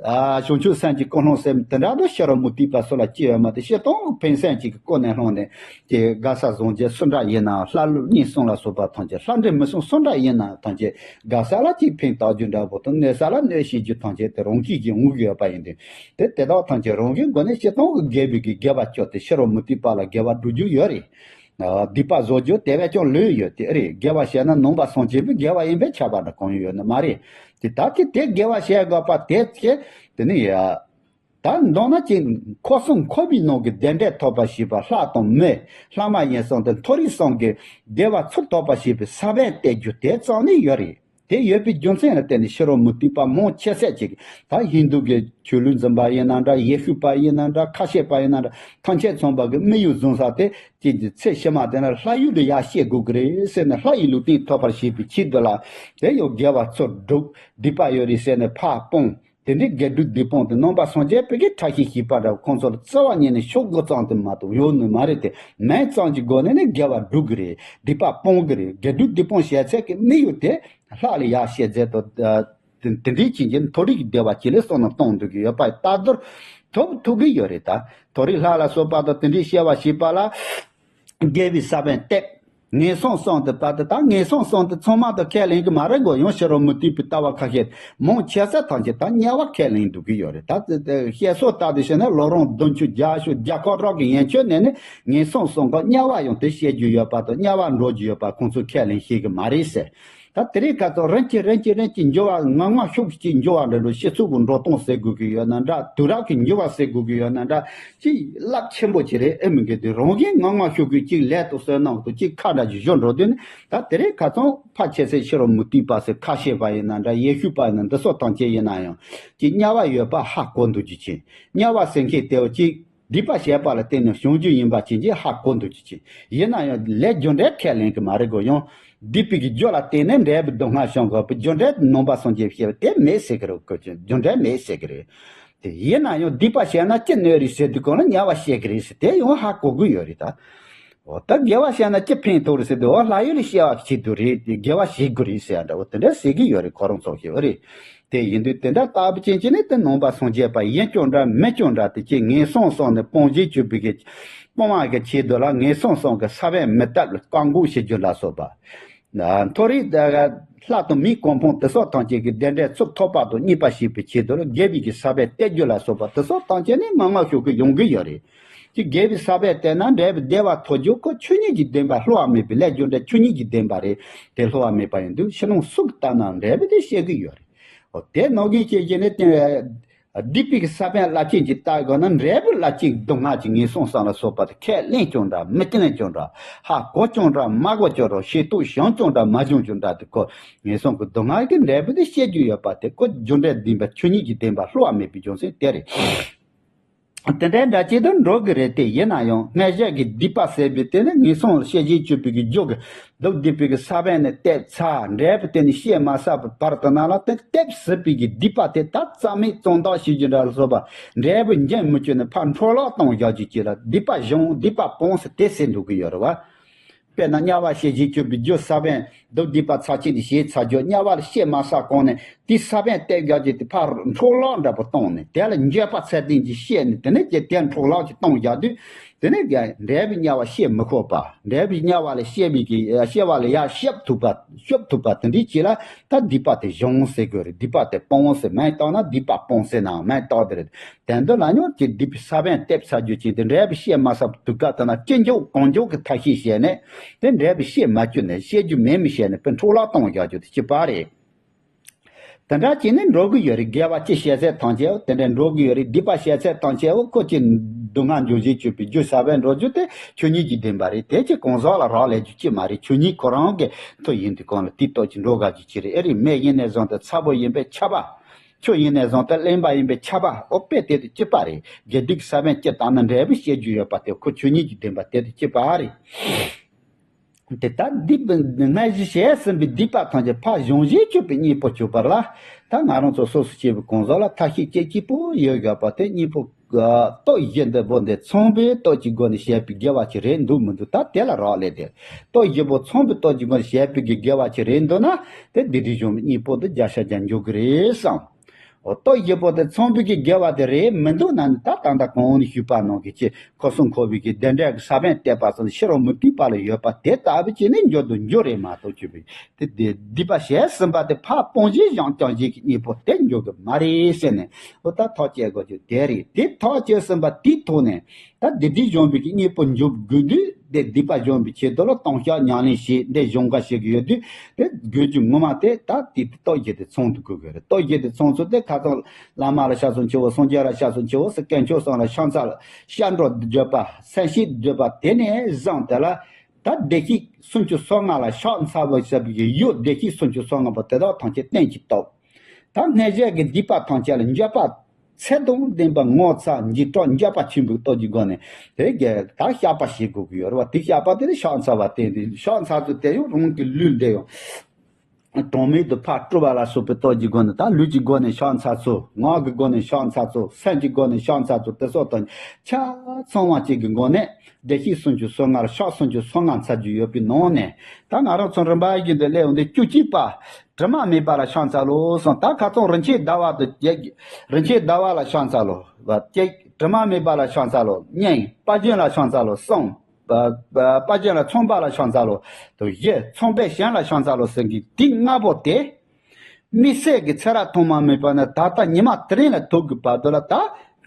ཨ། བྱང་ཆུབ་སེམས་ཀྱི་ཀུན་སློང་ཟེར་དེ་འདྲ་དུ་ཕྱི་རོལ་མུ་སྟེགས་པ་སོགས་ལ་སྐྱེ་བ་མ་དེ་སྤྱིར་བཏང་གི་ཕན་སེམས་ཅིག་གི་སྒོ་ནས་བླངས་ནས་དེ་དགའ་ས་བཟང་རྒྱལ་སུ་འདྲ་ཡིན་ན་ལྷ་ཀླུ་གཉན་སྲུང་ལ་སོགས་པ་ཐམས་ཅད་ལྷ་འདྲེ་མི་སྲུང་སུ་འདྲ་ཡིན་ན་ཐམས་ཅད་དགའ་ས་ལ་ཅིག་ཕན་བཏགས་རྒྱུ་འདྲ་པོ་དང་གནོད་ས་ལ་གནོད་བྱེད་རྒྱུ་ཐམས་ཅད་དེ་རང་གིས་ཀྱི་འོང་གི་ཡོད་པ་ཡིན་དུས་དེ་དེ་དག་ཐམས་ཅད་རང་གི་སྒོ་ནས་སྤྱིར་བཏང་གི་དགེ་བའི་གི་དགེ་བ་སྤྱོད་དེ་ཕྱི་རོལ་མུ་སྟེགས་པ་ལ་དགེ་བ་སྒྲུབ་རྒྱུ་ཡོད་རེད། སྡིག་པ་བཟོ་རྒྱུ་དེ་བས་ཀྱང་ལོས་ཡོད་དེ་རེད། དགེ་བ་བྱས་ན་ནང་པ་སངས་རྒྱས་པའི་དགེ་བ་ཡིན་པས་ཁྱབ་པ་འདྲ་གང་ཡང་ཡོད་ནི་མ་རེད། དེ་ད་དེ་དེ་དགེ་བ་བྱས་དགོས་པ་དེ་ཚེ་དེ་ནི་ཡ། ད་མདོར་ན་ཅིག་འཁོར་གསུམ་འཁོར་བའི་ནང་གི་བདེ་འབྲས་ཐོབ་པར་བྱེད་པ་ལྷ་དང་མི་ལྷ་མ་ཡིན་གསུམ་དང་མཐོ་རིས་གསུམ་གྱི་བདེ་བ་ཚུར་ཐོབ་པར་བྱེད་པའི་ས་བོན་གཏད་རྒྱུ་དེ་རྩ་ནས་ཡོད་རེད། དེ་ཡོད་པའི་རྒྱུ་མཚན་ལ་བརྟེན་ནས་ཕྱི་རོལ་མུ་སྟེགས་པ་མང་ཆེ་ཤས་ཅིག་ད་ཧིན་རྡུ་གི་ཆོས་ལུགས་འཛིན་པ་ཡིན་ན་འདྲ། ཡེ་ཤུ་པ་ཡིན་ན་འདྲ། ཁ་ཤས་པ་ཡིན་ན་འདྲ། ཐམས་ཅད་ཚང་པ་གི་དམིགས་ཡུལ་བཟུང་ས་དེ་ཅིག་གི་ཚེ་ཕྱི་མ་དེ་ན་ལྷ་ཡུལ་ལ་ཡར་སྐྱེ་དགོས་ཀྱི་རེད་ཟེར་ནས་ལྷ་ཡི་ལུས་རྟེན་ཐོབ་པར་བྱེད་པའི་ཆེད་དུ་ལ་དེ་ཡང་དགེ་བ་ཚུར་སྒྲུབ། སྡིག་པ་ཡོད་རེད་ཟེར་ནས་ཕར་སྤོང་། དེ་འདྲའི་དགེ་སྒྲུབ་སྡིག་སྤོང་དེ་ནང་པ་སངས་རྒྱས་པའི་གི་ཕྲ་ཞིང་ཞིབ་པ་འདྲ་བོ་ཁོང་ཚོ་ལ་རྩ་བ་ཉིད་ནས་ཤོག་གུ་ཙམ་དུ་མ་གཏོགས་ཡོད་ནི་མ་རེད་དེ། མིང་ཙམ་གྱི་སྒོ་ནས་ནི་དགེ་བ་སྒྲུབ་གི་རེད། སྡིག་པ་སྤོང་གི་རེད། དགེ་སྒྲུབ་སྡིག་སྤོང་བྱས་ཚད་ཀྱི་དམིགས་ཡུལ་དེ་ལྷ་ལ་ཡར་སྐྱེ་མཛད་དོ། དེ་དེ་འདྲའི་ཕྱིན་ཆད་མཐོ་རིས་ཀྱི་བདེ་བ་ཅི་ལས་གསུངས་ནས་གཏོང་འདོད་ཀྱི་ཡོད་པ་ལྟ་རྟོག་ཐུབ་ཐུབ་ཀྱི་ཡོད་རེད། ད་མཐོ་རིས་ལྷ་ལ་སོགས་པ་དང་དེ་འདྲའི་སྐྱེ་བ་བྱེད་པ་ལ། དགེ་བའི་ས་བོན་གཏད། ངན་སོང་གསུམ་དེ་ད་ལྟ་ད་ངན་སོང་གསུམ་དེ་ཚང་མ་དང་ཁས་ལེན་གྱི་མ་རེད་གོ། ཡང་ཕྱི་རོལ་མུ་སྟེགས་པའི་ལྟ་བ་ཁ་ཤས་མང་ཆེ་ས་ཐམས་ཅད་ད་དམྱལ་བ་ཁས་ལེན་འདུག་གི་ཡོད་རེད། ད་དེ་དེ་བཤད་སྲོལ་ལྟར་དུ་བྱས་ན་ལོ་རིམ་བདུན་ཅུ་བརྒྱད་ཅུ་བརྒྱ་ཁོག་རོག་གི་ཡན་ཆོད་ནས་ནི་ངན་སོང་གསུམ་ག་དམྱལ་བ་ཡང་དེ་བཤད་རྒྱུ་ཡོད་པ་དང་དམྱལ་བ་འགྲོ་རྒྱུ་ཡོད་པ་ཁོང་ཚོས་ཁས་ལེན་ཤེས་གི་མ་རེད་ཟེར། ད་དེ་རིང་ཁ་སང་རིམ་གྱིས་རིམ་གྱིས་རིམ་གྱིས་འགྱུར་བ་ངང་ངམ་ཤུགས་ཀྱིས་འགྱུར་བ་འདྲ་འགྲོ། སྤྱི་ཚོགས་ཀྱི་འགྲོ་སྟངས་ཟེར་དགོས་ཀྱི་ཡོད་ན་འདྲ། དུས་རབས་ཀྱི་འགྱུར་བ་ཟེར་དགོས་ཀྱི་ཡོད་ན་འདྲ། ཅིག་རླབས་ཆེན་པོ་ཅིག་རེད། ཨེ་མི་དགོས་དུས་རང་བཞིན་ངང་ངམ་ཤུགས་ཀྱིས་ཅིག་ལས་དང་བསོད་ནམས་དང་ཅིག་ཁ་འདྲ་ཅིག་བཞོ་འགྲོ་དུས་ནི། ད་དེ་རིང་ཁ་སང་ཕལ་ཆེར་ཕྱི་རོལ་མུ་སྟེགས་པ་ཟེར་ཁ་ཤས་པ་ཡིན་ན་འདྲ། ཡེ་ཤུ་པ་ཡིན་ན་འདི་སོགས་ཐམས་ཅད་ཡིན་ན་ཡང་ཅིག་དམྱལ་བ་ཡོད་པ་ཧ་གོ་འདུག་རྒྱུ་ཅིག་དམྱལ་བ་ཟེར་མཁན་དེ་བ་ཅིག་སྡིག་པ་བྱས་པ་ལ་བརྟེན་ནས་བྱུང་རྒྱུ་ཡིན་པ་ཅིག་ཅིག་ཧ་གོ་འདུག་ཅིག་ཅིག་ཡིན་ན་ཡང་ལས་རྒྱུ་འབྲས་ཁས་ལེན་གྱི་མ་རེད་གོ། ཡང་སྡིག་པའི་གི་རྒྱུ་ལ་བརྟེན་ནས་འབྲས་བུ་སྡུག་བསྔལ་བྱུང་དགོས་པའི་རྒྱུ་འབྲས་ནང་པ་སངས་རྒྱས་བཤད་པ་དེ་མེད་ཟེར་གི་རེད་གོ། རྒྱུ་འབྲས་མེད་ཟེར་གི་རེད། དེ་ཡིན་ན་ཡང་སྡིག་པ་བྱས་ན་ཅི་གནོད་རེད་ཟེར་དུས་གང་ལ་དམྱལ་བ་བཤད་གི་རེད་ཟེར་དེ་ཡང་ཧ་གོ་གི་ཡོད་རེད་ད། འོ་ད་དགེ་བ་བྱས་ན་ཅི་ཕན་ཐོགས་རེད་ཟེར་དུས། འོ་ལྷ་ཡུལ་ལ་སྐྱེ་བ་གི་ཆེད་དུ་རེད། དེ་དགེ་བ་བྱེད་དགོས་རེད་ཟེར་ཡ་འདྲ་བོ་དེ་འདྲ་ཟེར་གི་ཡོད་རེད། ཁོ་རང་ཚོ་ཞེས་པ་རེད། དེ་ཡིན་དུས་དེ་འདྲ་ལྟ་བུ་ཅན་གྱི་ནི་དེ་ནང་པ་སངས་རྒྱས་པ་ཡིན་ཀྱང་འདྲ་མིན་ཀྱང་འདྲ། དེ་ཅིག་ངན་སོང་གསུམ་ནས་སྤོང་བྱེད་སྤྱོད་པའི་གི་སྤོང་བ་གི་ཆེད་དུ་ལ་ངན་སོང་གསུམ་གི་ས་བོན་མི་བཏབ་ལ་བཀག་འགོག་བྱེད་རྒྱུ་ལ་སོགས་པ། མཐོ་རིས་ལྷ་དང་མིའི་གོ་འཕང་དེ་སོགས་ཐམས་ཅད་ཀྱི་བདེ་འབྲས་ཚུར་ཐོབ་པ་དང་བརྙེས་པ་བྱེད་པའི་ཆེད་དུ་ལ་དགེ་བའི་གི་ས་བོན་གཏད་རྒྱུ་ལ་སོགས་པ་དེ་སོགས་ཐམས་ཅད་ནི་ངང་ངམ་ཤུགས་ཀྱིས་ཡོང་གི་ཡོད་རེད། ཅིག་དགེ་བའི་ས་བོན་གཏད་ན་འབྲས་བུ་བདེ་བ་ཐོབ་རྒྱུ་ཁོ་ཆོས་ཉིད་ཀྱི་བདེན་པ་བསླུ་བ་མེད་པའི་ལས་རྒྱུ་འབྲས་ཆོས་ཉིད་ཀྱི་བདེན་པ་རེད། དེ་བསླུ་བ་མེད་པ་ཡིན་དུས་ཕྱི་ནང་གསུམ་ལྟར་ན་འབྲས་བུ་དེ་སྐྱེ་གི་ཡོད་རེད། འོ་དེ་ནང་གི་སྐྱེ་རྒྱུ་ནི་དེ་སྡིག་པའི་གི་ས་བོན་རླབས་ཆེན་གྱི་བཏབ་དགོས་ན་འབྲས་བུ་རླབས་ཆེན་སྡུག་བསྔལ་གྱི་ངན་སོང་གསུམ་ལ་སོགས་པ་དེ་ཁས་ལེན་ཀྱང་འདྲ་མི་ཁས་ལེན་ཀྱང་འདྲ། ཧ་གོ་ཀྱང་འདྲ་མ་གོ་ཀྱང་འདྲ། ཤེས་རྟོགས་བྱུང་ཀྱང་འདྲ་མ་བྱུང་ཀྱང་འདྲ། དེ་ཁོ་ངན་སོང་གི་སྡུག་བསྔལ་གྱི་འབྲས་བུ་དེ་སྐྱེ་རྒྱུ་ཡོད་པ་དེ་ཁོ་རྒྱུ་འབྲས་བདེན་པ་ཆོས་ཉིད་ཀྱི་བདེན་པ་བསླུ་བ་མེད་པའི་རྒྱུ་མཚན་དེ་རེད། དེ་འདྲའི་འདྲ་ཅིག་ཏུ་འགྲོ་གི་རེད། དེ་ཡིན་ན་ཡང་སྔར་བཞག་གི་སྡིག་པ་ཟེར་བའི་དེ་ནི་ངན་སོང་ལ་སྐྱེ་བཞིན་སྤྱོད་པའི་གི་རྒྱུ་གི་སྡིག་སྡིག་པའི་གི་ས་བོན་ནི་གཏད་ཚར། འབྲས་བུ་དེ་ནི་བཤད་མ་ཚར་བའི་བར་དུ་ན་ལ་དེ་གཏད་ཟིན་པའི་གི་སྡིག་པ་དེ་ད་རྩ་མེད་གཙང་དག་བྱེད་རྒྱུ་འདྲ་ལ་སོགས་པ། འབྲས་བུ་འབྱིན་མི་བཅུག་ནས་ཕར་འཕྲོ་བརླག་གཏོང་བཞག་རྒྱུ་ཅིག་ལ་སྡིག་པ་སྦྱོང་སྡིག་པ་སྤོང་ཟེར་དེ་ཟེར་འདུག་གི་ཡོད་རེད་བ། དཔེར་ན་དམྱལ་བ་སྐྱེ་བཞིན་སྤྱོད་པའི་རྒྱུ་ས་བོན་སྡིག་སྡིག་པ་ཚར་གཅིག་ནི་བྱས་ཚར་རྒྱུ། དམྱལ་བ་ལ་སྐྱེ་མ་ཚར་གོང་ནས་དེའི་ས་བོན་གཏད་བཞག་རྒྱུ་དེ་ཕར་འཕྲོ་བརླག་འདྲ་པོ་བཏང་ནས་དེ་ལ་འགྱོད་པ་ཚད་ལྡན་གྱིས་བཤད་ནས་དེ་ནས་ཀྱི་དེ་འཕྲོ་བརླག་ཅིག་གཏོང་བཞག་དུས། དེ་ནས་ཀྱི་འབྲས་བུ་དམྱལ་བ་བཤད་མི་ཁོམ་པ། འབྲས་བུ་དམྱལ་བ་ལ་སྐྱེ་བའི་གི་སྐྱེ་བ་ལ་ཡར་སྐྱོབ་ཐུབ་པ་སྐྱོབ་ཐུབ་པ་དེ་འདྲའི་ཅིག་ལ་ད་སྡིག་པ་དེ་སྦྱོང་ཟེར་དགོས་རེད། སྡིག་པ་དེ་སྤོང་ཟེར། མིང་བཏགས་ན་སྡིག་པ་སྤོང་ཟེར་ནའང་མིང་བཏགས་དེ་རེད། དོན་དུ་ལ་ཉོན་གྱི་སྡིག་པའི་ས་བོན་གཏད་ཚར་རྒྱུ་ཅིག་དེ་འབྲས་བུ་བཤད་མ་ཚར་དུས་སྐབས་དེ་ན་ཅི་མགྱོགས་གང་མགྱོགས་ཀྱི་ཐབས་ཤེས་བྱས་ནས་དེ་འབྲས་བུ་བཤད་མ་བཅུག་ནས་བཤད་རྒྱུ་མེད་མི་བཤད་ནས་དཔེ་འཕྲོ་བརླག་གཏོང་བཞག་རྒྱུ་དེ་གཅིག་པ་རེད། དེ་འདྲ་བྱས་ནས་འགྲོ་གི་ཡོད་རེད། དགེ་བ་ཅི་བྱས་ཚད་ཐམས་ཅད་དེ་འདྲ་འགྲོ་གི་ཡོད་རེད། སྡིག་པ་བྱས་ཚད་ཐམས་ཅད་ཁོ་ཅི་སྡུག་བསྔལ་འབྱུང་བཞིན་སྤྱོད་པའི་རྒྱུ་ས་བོན་འགྲོ་རྒྱུ་དེ་ཆོས་ཉིད་ཀྱི་བདེན་པ་རེད། དེ་ཅི་གང་ཟག་ལ་རག་ལས་རྒྱུ་ཅི་མ་རེད། ཆོས་ཉིད་ཁོ་རང་གི་མཐུ་ཡིན་དུས་གང་ལ་དེའི་སྟོབས་ཀྱིས་འགྲོ་དགའ་རྒྱུ་ཅི་རེད། ཨེ་རེད། མེ་ཡིན་ནས་བཟུང་སྟེ་ཚ་པོ་ཡིན་པས་ཁྱབ་པ། ཆུ་ཡིན་ནས་བཟུང་སྟེ་རློན་པ་ཡིན་པས་ཁྱབ་པ། ཨོ་དཔེ་དེ་དང་གཅིག་པ་རེད། དགེ་སྡིག་ས་བོན་སྤྱི་དང་ནི་འབྲས་བུ་སྐྱེ་རྒྱུ་ཡོད་པ་དེ་ཁོ་ཆོས་ཉིད་ཀྱི་བདེན་པ་དེ་དང་གཅིག་པ་རེད། དེ་ལྟར་སྡིག་པ་སྔར་བཞིན་བྱས་ཟིན་པའི་སྡིག་པ་ཐམས་ཅད་ཕར་སྦྱོང་བྱེད་སྤྱོད་པའི་གཉེན་པོ་གྱུར་པ་ལ། ད་ང་རང་ཚོ་སོ་སོ་སྐྱེ་བོ་གང་ཟག་ལ་ཐབས་ཤེས་གཅིག་གཅིག་པོ་ཡོད་དགོས་པ་དེ་གཉེན་པོ་སྟོབས་བཞི་འདི་པོ་འདི་ཚངས་པའི་སྟོབས་ཀྱི་སྒོ་ནས་བྱས་པའི་དགེ་བ་ཅིག་རེད་འདུག་མི་འདུག་ད་དེ་ལ་རག་ལས་ཏེ། སྟོབས་བཞི་པོ་ཚངས་པའི་སྟོབས་ཀྱི་སྒོ་ནས་བྱས་པའི་གི་དགེ་བ་ཅིག་རེད་འདུག་ན། དེ་སྡིག་སྒྲིབ་སྦྱོང་བའི་གཉེན་པོ་དེ་བརྒྱ་ཆ་བརྒྱ་འགྱུར་གི་རེད་བསམ། འོ་སྟོབས་བཞི་པོ་དེ་ཚངས་པའི་གི་དགེ་བ་དེ་རེད་མི་འདུག་ན་ནི། ད་ད་ལྟ་གོང་ནས་ཞུས་པ་ནང་གི་ཅི་འཁོར་གསུམ་འཁོར་བའི་གི་བདེ་འབྲས་ཀྱི་ས་བོན་གཏད་པ་སོགས་ཕྱི་རོལ་མུ་སྟེགས་པ་ལ་ཡོད་པ་དེ་ལྟ་བུ་བྱས་ནས་འགྱུར་དུ་འགྱུར་རེད་མ་གཏོགས་ཅི་བས། དེ་དེ་སྡིག་པ་བྱས་ཟིན་པ་དེ་ཕར་སྤོང་བྱེད་སྦྱང་སྦྱང་བྱེད་ཀྱི་གཉེན་པོ་དེ་འགྱུར་གི་མ་རེད་ཟེར་ནས། འོ་ད་ཐག་བཅད་དགོས་རྒྱུ་དེ་རེད། དེ་ཐག་བཅད་ཟིན་པ་དེའི་ཐོག་ནས་ད་སྡིག་སྒྲིབ་སྦྱོང་བའི་གི་གཉེན་པོ་འཇུག་དགོས་དུས་ དེ་སྡིག་པ་སྦྱོང་བའི་ཆེད་དུ་ལ་ལྟུང་བཤགས་ཉམས་ལེན་བྱེད་འདི་གཞུང་ག་བྱེད་ཀྱི་ཡོད་དུས་དེ་དགོས་རྒྱུ་ངོ་མ་དེ་ད་དེ་སྟོབས་བཞི་དེ་ཚང་དུ་དགོས་ཀྱི་རེད། སྟོབས་བཞི་དེ་ཚང་ཚུལ་དེ་ཁ་སང་བླ་མ་ལ་ཕྱག་འཚལ་ཆེ་བོ། སངས་རྒྱས་ལ་ཕྱག་འཚལ་ཆེ་བོ། སྐྱབས་མཆོག་གསུམ་ལ་ཕྱག་འཚལ། སྐྱབས་འགྲོ་བརྗོད་པ། སེམས་བསྐྱེད་བརྗོད་པ་དེ་ནས་བཟུང་དེ་ལ་ད་བདེ་གཤེགས་སུམ་ཅུ་སོ་ལྔ་ལ་ཕྱག་འཚལ་བ་ཞེས་པའི་ཡུལ་བདེ་གཤེགས་སུམ་ཅུ་སོ་ལྔ་པོ་དེ་དག་ཐམས་ཅད་སྟོན་གྱི་སྟོབས། ད་སྔོན་བྱས་ཀྱི་སྡིག་པ་ཐམས་ཅད་ལ་འགྱོད་པ་ཚད་དང་ལྡན་པ་ངོ་ཚ་འཇིགས་སྐྲག་འགྱོད་པ་ཆེན་པོའི་སྟོབས་ཀྱི་སྒོ་ནས་དེ་གའི་ད་བཤགས་པ་བྱེད་དགོས་ཀྱི་ཡོད་རེད་བ། དེ་བཤགས་པ་དེ་ནི་ཕྱག་འཚལ་བ་སྟེ། དེ་ཕྱག་འཚལ་ཚུལ་དེ་ཡང་རང་གི་ལུས་འདི་ཡང་གྲངས་མེད་དུ་ཕར་སྤྲོ་བ་ལ་སོགས་པའི་སྟོབས་ཀྱི་སྒོ་ནས། ད་ལུས་ཀྱི་སྒོ་ནས་ཕྱག་འཚལ་ཚུལ། ངག་གི་སྒོ་ནས་ཕྱག་འཚལ་ཚུལ། སེམས་ཀྱི་སྒོ་ནས་ཕྱག་འཚལ་ཚུལ། དེ་སོགས་དང་ཆ་ཚང་བ་ཅིག་གི་སྒོ་ནས་བདེ་གཤེགས་སུམ་ཅུ་སོ་ལྔ་ལ་ཕྱག་སུམ་ཅུ་སོ་ལྔ་འཚལ་རྒྱུ་ཡོད་པའི་ནང་ནས། ད་ང་རང་ཚོ་རིམ་པ་བཞིན་དུ་སླེབས་འོང་དུས་བཅུ་གཅིག་པ། དྲི་མ་མེད་པ་ལ་ཕྱག་འཚལ་ལོ་གསུངས། ད་ཁ་སང་རིན་ཆེན་ཟླ་བ་དང་བཅས། རིན་ཆེན་ཟླ་བ་ལ་ཕྱག་འཚལ་ལོ། བ་བཅས། དྲི་མ་མེད་པ་ལ་ཕྱག་འཚལ་ལོ། གཉིས། དཔལ་སྦྱིན་ལ་ཕྱག་འཚལ་ལོ། གསུམ། བ་བ་དཔལ་སྦྱིན་ལ་ཚངས་པ་ལ་ཕྱག་འཚལ་ལོ། དང་བཞི། ཚངས་པའི་ཞིང་ལ་ཕྱག་འཚལ་ལོ་ཟེར་གྱི་དེ་ལྔ་པོ་དེ། དམིགས་བསལ་གྱི་ཚེ་རབས་ཐོག་མ་མེད་པ་ནས་ད་ལྟ་ཉི་མ་དེ་རིང་ལ་ཐུག་གི་བར་དུ་ལ་ད་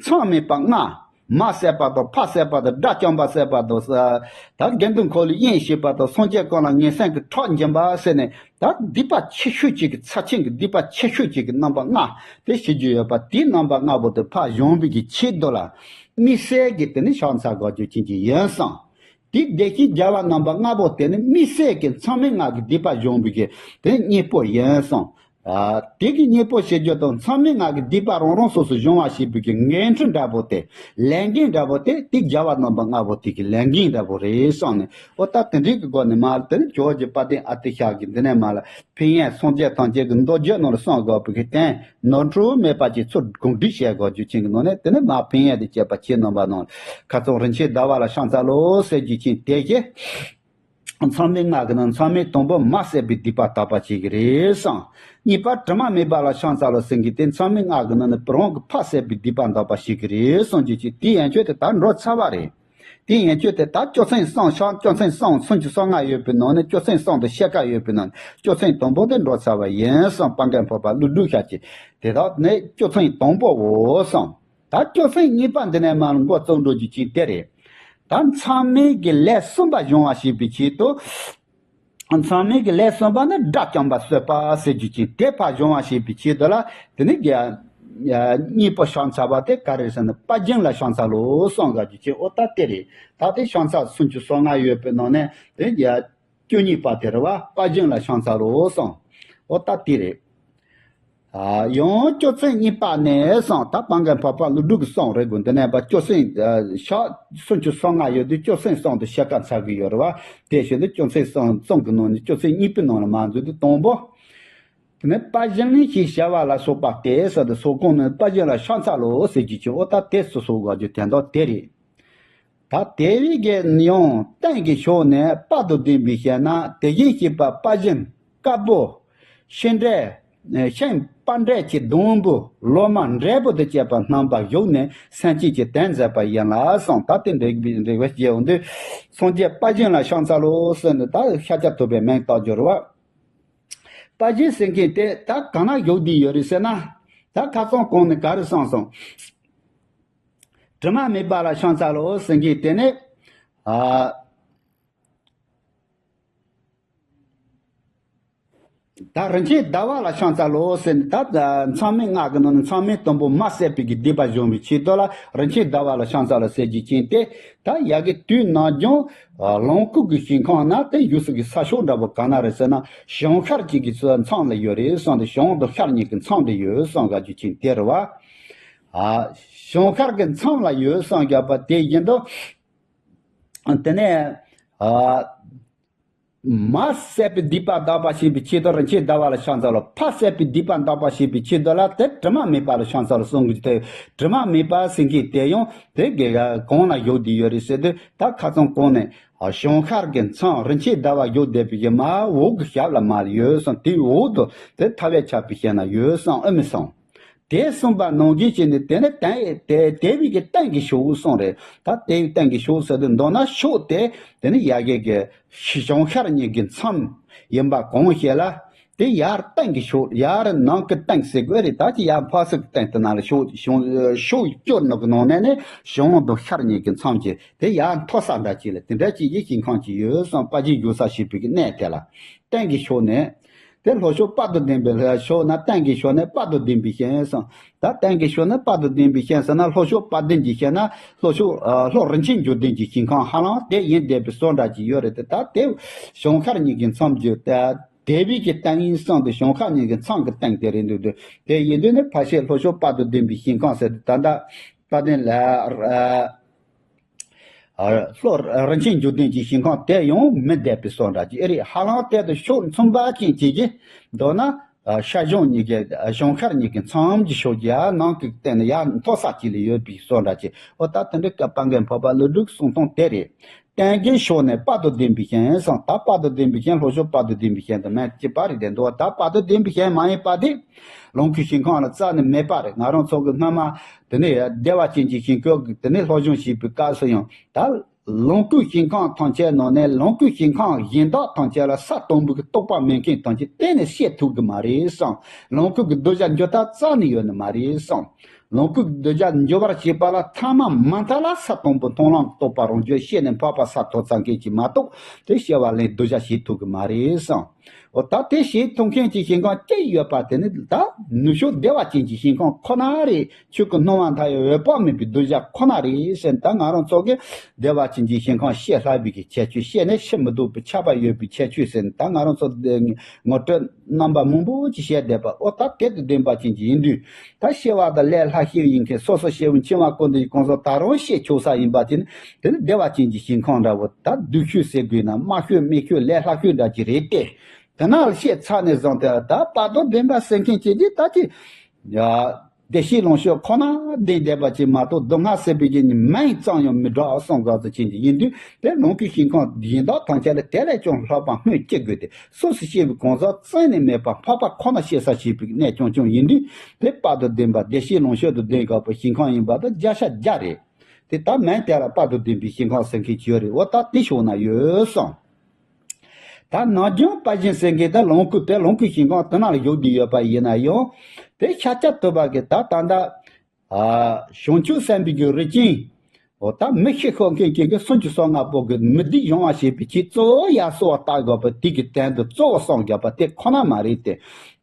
མཚམས་མེད་པ་ལྔ། མ་བསད་པ་དང་ཕ་བསད་པ་དང་དགྲ་བཅོམ་པ་བསད་པ་དང་། ད་དགེ་འདུན་འཁོར་ལོའི་དབྱེན་བྱེད་པ་དང་སངས་རྒྱས་ཀུན་ལ་ངན་སེམས་ཀྱི་ཁྲག་འབྱིན་པ་ཟེར་ནས་ད་སྡིག་པ་ཆེ་ཤོས་ཅིག་གི་ཚབས་ཆེན་གྱི་སྡིག་པ་ཆེ་ཤོས་ཅིག་གི་རྣམ་པ་ལྔ་དེ་བྱེད་རྒྱུ་ཡོད་པ། དེའི་རྣམ་པ་ལྔ་པོ་དེ་ཕར་སྦྱོང་བའི་གི་ཆེད་དུ་ལ་དམིགས་བསལ་གྱི་དེ་ནི་ཕྱག་འཚལ་དགོས་རྒྱུ་ཅན་ཅིག་ཡིན་གསུངས། དེ་བདེ་གཤེགས་རྒྱལ་བ་རྣམ་པ་ལྔ་པོ་དེ་ནི་དམིགས་བསལ་གྱི་མཚམས་མེད་ལྔ་གི་སྡིག་པ་སྦྱོང་བའི་གི་དེ་གཉེར་པོ་ཡིན་གསུངས། ཨ། དེ་གི་གཉེར་པོ་བྱེད་རྒྱུ་དང་མཚམས་མེད་ལྔ་གི་སྡིག་པ་རང་རང་སོ་སོ་སྦྱོང་བ་བྱེད་པའི་གི་འགན་འཁྲི་འདྲ་པོ་དེ། ལས་འགན་འདྲ་པོ་དེ་དེ་རྒྱལ་བ་རྣམ་པ་ལྔ་པོ་དེ་གི་ལས་འགན་འདྲ་པོ་རེད་གསུངས་ནས། ཨོ་ད་དེ་འདྲའི་གི་སྒོ་ནས་མ་ལ་དེ་ནི་ཇོ་བོ་རྗེ་དཔལ་ལྡན་ཨ་ཏི་ཤ་གི་འདི་ནས་མ་ལ་ཕན་ཡོན་སངས་རྒྱས་ཐམས་ཅད་ཀྱི་མདོ་རྒྱུད་ནང་ལ་གསུངས་དགོས་པའི་གི་དོན་ནོར་འཁྲུལ་མེད་པ་ཅིག་ཚུར་དགོངས་འགྲེལ་བྱེད་དགོས་རྒྱུ་ཅན་གྱི་ནང་ནས། དེ་ནི་མ་ཕན་ཡོན་དེ་བཅས་པ་ཁྱེད་རྣམ་པ་ནང་ཁ་ཚང་རིན་ཆེན་ཟླ་བ་ལ་ཕྱག་འཚལ་ལོ་ཟེར་རྒྱུ་ཅན་དེ་གི། མཚམས་མེད་ལྔ་གི་ནང་མཚམས་མེད་དང་པོ་མ་བསད་པའི་སྡིག་པ་དག་པ་བྱེད་ཀྱི་རེད་གསུངས། གཉིས་པ་དྲི་མ་མེད་པ་ལ་ཕྱག་འཚལ་ལོ་ཟེར་གྱི་དེ་མཚམས་མེད་ལྔ་གི་ནང་ནས་རང་གི་ཕ་བསད་པའི་སྡིག་པ་དག་པ་བྱེད་ཀྱི་རེད་གསུངས་རྒྱུ་ཅན་དེ་ཡན་ཆོད་དེ་ད་འགྲོ་ཚར་བ་རེད། དེ་ཡན་ཆོད་དེ་ད་སྐྱོབ་མཚམས་གསུམ་ཕྱག་སྐྱོབ་མཚམས་གསུམ་སུམ་ཅུ་སོ་ལྔ་ཡོད་པའི་ནང་ནས་སྐྱོབ་མཚམས་གསུམ་དང་ཕྱེད་ཀ་ཡོད་པའི་ནང་ནས་སྐྱོབ་མཚམས་དང་པོ་དེ་འགྲོ་ཚར་བ་ཡིན་གསུངས། དཔལ་མགོན་འཕགས་པ་ཀླུ་སྒྲུབ་ཞབས་ཀྱིས་དེ་དག་ནི་སྐྱོབ་མཚམས་དང་པོའོ་གསུངས། ད་སྐྱོབ་མཚམས་གཉིས་པ་འདི་ནས་མར་འགོ་བཙུགས་འགྲོ་རྒྱུ་ཅན་དེ་རེད། ད་མཚམས་མེད་ཀྱི་ལས་གསུམ་པ་སྦྱོང་བ་བྱེད་པའི་ཆེད་དུ། མཚམས་མེད་ཀྱི་ལས་གསུམ་པ་ནི་དགྲ་བཅོམ་པ་གསོད་པ་ཟེར་རྒྱུ་ཅན་དེ་ཕར་སྦྱོང་བ་བྱེད་པའི་ཆེད་དུ་ལ་དེ་ནི་རྒྱ་གཉིས་པོ་ཕྱག་འཚལ་བ་དེ་ག་རེ་ཟེར་ན་དཔལ་སྦྱིན་ལ་ཕྱག་འཚལ་ལོ་གསུངས་དགོས་རྒྱུ་ཅན། ཨོ་ད་དེ་རེད། ད་དེ་ཕྱག་འཚལ་སུམ་ཅུ་སོ་ལྔ་ཡོད་པའི་ནང་ནས་དེ་རྒྱ་བཅུ་གཉིས་པ་དེ་རེད་བ། དཔལ་སྦྱིན་ལ་ཕྱག་འཚལ་ལོ་གསུངས། ཨོ་ད་དེ་རེད། ཨ། ཡང་སྐྱོབ་མཚམས་གཉིས་པ་ནས་གསུངས། ད་དཔལ་མགོན་འཕགས་པ་ཀླུ་སྒྲུབ་ཀྱི་གསུང་རེད་དགོས། འདི་ནས་པ་སྐྱོབ་མཚམས་ཕྱག་སུམ་ཅུ་སོ་ལྔ་ཡོད་དུས་སྐྱོབ་མཚམས་གསུམ་དང་ཕྱེད་ཀ་འཚལ་གྱི་ཡོད་རེད་བ། དེ་བཞིན་དུ་སྐྱོབ་མཚམས་གསུམ་གསུམ་གྱི་ནང་ནས་སྐྱོབ་མཚམས་གཉིས་པའི་ནང་ལ་མ་འཛུལ་དུས་དང་པོ། དེ་ནས་དཔལ་སྦྱིན་ཞེས་བྱ་བ་ལ་སོགས་པ་སྟེ་ཟེར་དུས་སོགས་གང་ནས་དཔལ་སྦྱིན་ལ་ཕྱག་འཚལ་ལོ་ཟེར་རྒྱུ་ཅན། ཨོ་ད་དེ་སོ་སོ་དགོས་རྒྱུ་དོན་དག་དེ་རེད། ད་དེ་བས་ཀྱི་ཡང་སྟེང་གི་ཕྱོགས་ནས་དཔལ་དུ་ལྡན་པའི་ཞལ་ན་དེ་བཞིན་གཤེགས་པ་དཔལ་སྦྱིན་དཀར་པོ། ཤིང་འབྲས། ཤིང་པ་འབྲས་ཀྱི་སྡོང་བུ་ལོ་མ་འབྲས་བུ་དང་བཅས་པ་བསྣམས་པ་བཞུགས་ནས་སེམས་བསྐྱེད་ཀྱི་དོན་མཛད་པ་ཡིན་ལ་གསུངས། ད་དེ་འདྲའི་རིགས་པ་ཞིག་ཡོང་དུས་སངས་རྒྱས་དཔལ་སྦྱིན་ལ་ཕྱག་འཚལ་ལོ་ཟེར་ནས་ད་ཤཱཀྱ་ཐུབ་པའི་མིང་བཏགས་རྒྱུ་རེད་བ། དཔལ་སྦྱིན་ཟེར་མཁན་དེ་ད་གང་ན་བཞུགས་བསྡད་ཡོད་རེད་ཟེར་ན། ད་ཁ་སང་གོང་ནས་ག་རེ་གསུངས་སོང་། དྲི་མ་མེད་པ་ལ་ཕྱག་འཚལ་ལོ་ཟེར་མཁན་དེ་ནི། ཨ། ད་རིན་ཆེན་ཟླ་བ་ལ་ཕྱག་འཚལ་ལོ་ཟེར་ནས། ད་མཚམས་མེད་ལྔ་གི་ནང་ནས་མཚམས་མེད་དང་པོ་མ་བསད་པའི་གི་སྡིག་པ་སྦྱོང་བའི་ཆེད་དུ་ལ་རིན་ཆེན་ཟླ་བ་ལ་ཕྱག་འཚལ་ལོ་ཟེར་རྒྱུ་ཅན་དེ། ད་ཡ་གི་དུས་ནམ་རྒྱུན་ལོངས་སྐུ་གི་ཞིང་ཁམས་ན་དེ་བཞུགས་ས་གི་ས་ཕྱོགས་འདྲ་པོ་ག་ན་རེད་ཟེར་ན་བྱང་ཤར་གྱི་གི་མཚམས་ལ་ཡོད་རེད་གསུངས་ཏེ། བྱང་དང་ཤར་གཉིས་ཀྱི་མཚམས་ལ་ཡོད་གསུངས་དགོས་རྒྱུ་ཅན་དེ་རེད་བ། ཨ། བྱང་ཤར་གྱི་མཚམས་ལ་ཡོད་གསུངས་བཞག་པ་དེ་བཞིན་དུ། དེ་ནས། ཨ། མ་བསད་པའི་སྡིག་པ་དག་པ་བྱེད་པའི་ཆེད་དུ་རིན་ཆེན་ཟླ་བ་ལ་ཕྱག་འཚལ་ལོ། ཕ་བསད་པའི་སྡིག་པ་དག་པ་བྱེད་པའི་ཆེད་དུ་ལ་དེ་དྲི་མ་མེད་པ་ལ་ཕྱག་འཚལ་ལོ་གསུང་གི་དེ། དྲི་མ་མེད་པ་ཟེར་མཁན་དེ་ཡང་དེ་ག་གང་ལ་བཞུགས་བསྡད་ཡོད་རེད་ཟེར་དུས། ད་ཁ་སང་གོང་ནས་བྱང་ཤར་གྱི་མཚམས་རིན་ཆེན་ཟླ་བ་བཞུགས་བསྡད་པའི་གི་མ་འོག་གི་ཞབས་ལ་མར་ཡོད་གསུངས། དེའི་འོག་ཏུ་དེ་ཐ་བས་ཁྱབ་པའི་ཞལ་ན་ཡོད་གསུངས། ཨེ་མི་གསུངས། དེ་གསུངས་པ་ནང་བཞིན་བྱས་ནས། དེ་ནི་དེ་དེ་དེ་བས་ཀྱི་སྟེང་གི་ཕྱོགས་གསུངས་རེད། ད་དེ་བས་སྟེང་གི་ཕྱོགས་ཟེར་དུས་མདོར་ན་ཕྱོགས་དེ་དེ་ནི་ཡ་གི་གི་བྱང་ཤར་གཉིས་ཀྱི་མཚམས་ཡིན་པ་གང་ཞིག་ལ། དེ་ཡར་སྟེང་གི་ཕྱོགས། ཡར་ནང་གི་སྟེང་ཟེར་དགོས་རེད། ད་ཅི་ཡར་འཕགས་ཟུར་གྱི་སྟེང་དེ་ན་ལ་ཕྱོགས་ཕྱོགས་ཕྱོགས་བཅུ་ནང་གི་ནང་ནས་ནི་བྱང་དུ་ཤར་གཉིས་ཀྱི་མཚམས་ཀྱི་དེ་ཡར་མཐོ་ས་འདྲ་ཅིག་ལ་དེ་འདྲ་ཅིག་གི་ཞིང་ཁམས་ཅིག་ཡོད་གསུངས། དཔལ་ཆེན་འབྱོན་ས་ཞེས་པའི་གི་གནས་དེ་ལ། སྟེང་གི་ཕྱོགས་ནས། དེ་ལྷོ་ཕྱོགས་དཔལ་དུ་ལྡན་པའི་ཕྱོགས་ན། སྟེང་གི་ཕྱོགས་ནས་དཔལ་དུ་ལྡན་པའི་ཞིང་གསུངས། ད་སྟེང་གི་ཕྱོགས་ནས་དཔལ་དུ་ལྡན་པའི་ཞིང་ཟེར་ན། ལྷོ་ཕྱོགས་དཔལ་ལྡན་གྱི་ཞིང་ན། ལྷོ་ཕྱོགས་ཨ་ལྷོ་རིན་ཆེན་འབྱུང་ལྡན་གྱི་ཞིང་ཁམས་ཧ་ལམ་དེ་ཡིན་བསྡད་པའི་བཟོ་འདྲ་ཅིག་ཡོད་རེད་དེ། ད་དེ་བྱང་ཤར་གཉིས་ཀྱི་མཚམས་ཀྱི་ད་དེ་བའི་གི་སྟེང་ཡིན་གསུངས་ཏེ། བྱང་ཤར་གཉིས་ཀྱི་མཚམས་ཀྱི་སྟེང་དེ་རེད་འདུག་དེ་དེ་ཡིན་དུས་ནི་ཕལ་ཆེར་ལྷོ་ཕྱོགས་དཔལ་དུ་ལྡན་པའི་ཞིང་ཁམས་ཟེར་དུས་ད་ལྟ་དཔལ་ལྡན་ལ། ལྷོ་རིན་ཆེན་འབྱུང་ལྡན་གྱི་ཞིང་ཁམས་དེ་ཡང་མི་བསྡད་པའི་བཟོ་འདྲ་ཅིག་ཨེ་རེད། ཧ་ལམ་དེ་དང་ཕྱོགས་མཚུངས་པ་ཅན་ཅིག་གི་མདོར་ན་ཤར་བྱང་གཉིས་ཀྱི་བྱང་ཤར་གཉིས་ཀྱི་མཚམས་ཀྱི་ཕྱོགས་ཀྱི་ཡར་ནང་གི་སྟེང་ནས་ཡར་མཐོ་ས་ཅིག་ལ་ཡོད་པའི་བཟོ་འདྲ་ཅིག་འོ་ད་དེ་འདྲའི་སྐབས་དཔལ་མགོན་འཕགས་པ་ཀླུ་སྒྲུབ་གསུང་སྟངས་དེ་རེད། སྟེང་གི་ཕྱོགས་ནས་དཔལ་དུ་ལྡན་པའི་ཞིང་གསུངས། ད་དཔལ་དུ་ལྡན་པའི་ཞིང་། ལྷོ་ཕྱོགས་དཔལ་དུ་ལྡན་པའི་ཞིང་དུ་མིང་གཅིག་པ་རེད་དེ་འདུག་ད་དཔལ་དུ་ལྡན་པའི་ཞིང་མ་ཡིན་པ་དེ་ལོངས་སྐུའི་ཞིང་ཁམས་ལ་རྩ་ནས་མེད་པ་རེད། ང་རང་ཚོ་གི་སྔ་མ་དེ་ནས་བདེ་བ་ཅན་གྱི་ཞིང་ཁམས་ཀྱི་དེ་ནས་སློབ་སྦྱོང་བྱེད་པའི་སྐབས་སུ་ཡང་ད་ལོངས་སྐུའི་ཞིང་ཁམས་ཐམས་ཅད་ནང་ནས་ལོངས་སྐུའི་ཞིང་ཁམས་གཞན་དག་ཐམས་ཅད་ལ་ས་དང་པོ་གི་རྟོགས་པ་མེད་མཁན་ཐམས་ཅད་གཏན་ནས་སྐྱེ་ཐུབ་ཀྱི་མ་རེད་གསུངས། ལོངས་སྐུ་གི་གདུལ་བྱ་འགྱུར་ཐབས་རྩ་ནས་ཡོད་ནི་མ་རེད་གསུངས། ལོངས་སྐུ་གདུལ་བྱ་འགྱུར་བར་བྱེད་པ་ལ་ཐ་མ་མ་མཐའ་ལ་ས་དང་པོ་མཐོང་ལམ་རྟོགས་པ་རང་རྒྱུད་ཤེས་ནས་འཕགས་པ་ས་ཐོབ་ཙམ་གྱིས་མ་གཏོགས་དེ་སྐྱེ་བ་ལེན་གདུལ་བྱ་བྱེད་ཐུབ་ཀྱི་མ་རེད་གསུངས། འོ་ད་དེ་བྱེད་ཐུབ་མཁན་གྱི་ཞིང་ཁམས་གཅིག་ཡོད་པ་དེ་ནི་ད་ནུབ་ཕྱོགས་བདེ་བ་ཅན་གྱི་ཞིང་ཁམས་ཁོ་ན་རེད། ཆོས་ཀྱི་སྣང་བ་མཐའ་ཡས་འོད་དཔག་མེད་པའི་གདུལ་བྱ་ཁོ་ན་རེད་ཟེར། ད་ང་རང་ཚོ་གི་བདེ་བ་ཅན་གྱི་ཞིང་ཁམས་ཤེས་ལྷག་པའི་གི་ཁྱད་ཆོས། ཤེས་ནས་ཤེས་མི་ཐུབ་པའི་ཆགས་པ་ཡོད་པའི་ཁྱད་ཆོས་ཟེར། ད་ང་རང་ཚོ་ངོ་སྤྲོད་རྣམ་པ་མང་པོ་ཅིག་བཤད་བསྡད་པ། ཨོ་ད་དེ་དང་ལྡན་པ་ཅན་གྱི་ཡིན་དུས། ད་སྐྱེ་བ་དང་ལས་ལྷག་ཤེས་ཡིན་མཁན་སོ་སོ་སྐྱེ་བོ་འཆིང་བ་ཀུན་ཏུ་གང་ཟག་ད་རུང་ཤེས་ཆོག་ས་ཡིན་པ་དེ་ནི་དེ་ནི་བདེ་བ་ཅན་གྱི་ཞིང་ཁམས་འདྲ་བོ། ད་སྡུག་ཤོས་ཟེར་དགོས་ན་དམའ་ཤོས་དམན་ཤོས་ལས་ལྷག་ཤོས་འདྲ་ཅིག་རེད་དེ། དེ་ན་ལ་སྐྱེས་ཚར་ནས་བཟུང་སྟེ་ད་དཔལ་དུ་ལྡན་པ་ཟེར་མཁན་ཅིག་གིས་ད་ཅི། ཡ། བདེ་གཤེགས་ལོངས་སྤྱོད་ཁོ་ན་ལྡན་བསྡད་པ་ཅིག་མ་གཏོགས་སྡུག་བསྔལ་ཟེར་བའི་གི་མིང་ཙམ་ཡང་མི་གྲགས་གསུངས་དགོས་ཚུལ་ཅན་གྱི་ཡིན་དུས། དེ་ལོངས་སྐུའི་ཞིང་ཁམས་གཞན་དག་ཐམས་ཅད་ལས་དེ་ལས་ཀྱང་ལྷག་པ་སྨོས་ཅི་དགོས་ཏེ། སོ་སོ་སྐྱེ་བོའི་གང་ཟག་རྩད་ནས་མེད་པ་འཕགས་པ་ཁོ་ན་ཤེས་ས་བྱེད་པའི་གནས་རྐྱང་རྐྱང་ཡིན་དུས། དེ་དཔལ་དུ་ལྡན་པ་བདེ་གཤེགས་ལོངས་སྤྱོད་དུ་ལྡན་དགོས་པའི་ཞིང་ཁམས་ཡིན་པ་དང་བརྒྱ་ཆ་བརྒྱ་རེད། དེ་ད་མིང་དེ་ལ་དཔལ་དུ་ལྡན་པའི་ཞིང་ཁམས་ཟེར་མཁན་ཅིག་ཡོད་རེད། འོ་ད་དེ་ཕྱོགས་ན་ཡོད་གསུངས། ད་ནམ་རྒྱུན་དཔལ་ཆེན་ཟེར་མཁན་ད་ལོངས་སྐུ་དེ་ལོངས་སྐུའི་ཞིང་ཁམས་དེ་ན་ལ་བཞུགས་བསྡད་ཡོད་པ་ཡིན་ན་ཡང་། དེ་ཤཱཀྱ་ཐུབ་པ་གི་ད་ད་ད། ཨ། བྱང་ཆུབ་སེམས་དཔའི་གི་རིགས་ཅན། འོ་ད་མི་ཤི་ཤོར་མཁན་ཅན་གྱི་སུམ་ཅུ་སོ་ལྔ་པོ་གི་མི་སྡིག་སྦྱོང་བ་བྱེད་པའི་ཆེད་གཙོ་བོ་ཡར་གསོལ་བ་བཏབ་དགོས་པ་དེ་གི་དོན་དུ་གཙོ་བོ་གསུངས་བཞག་པ་དེ་ཁོ་ན་མ་རེད་དེ།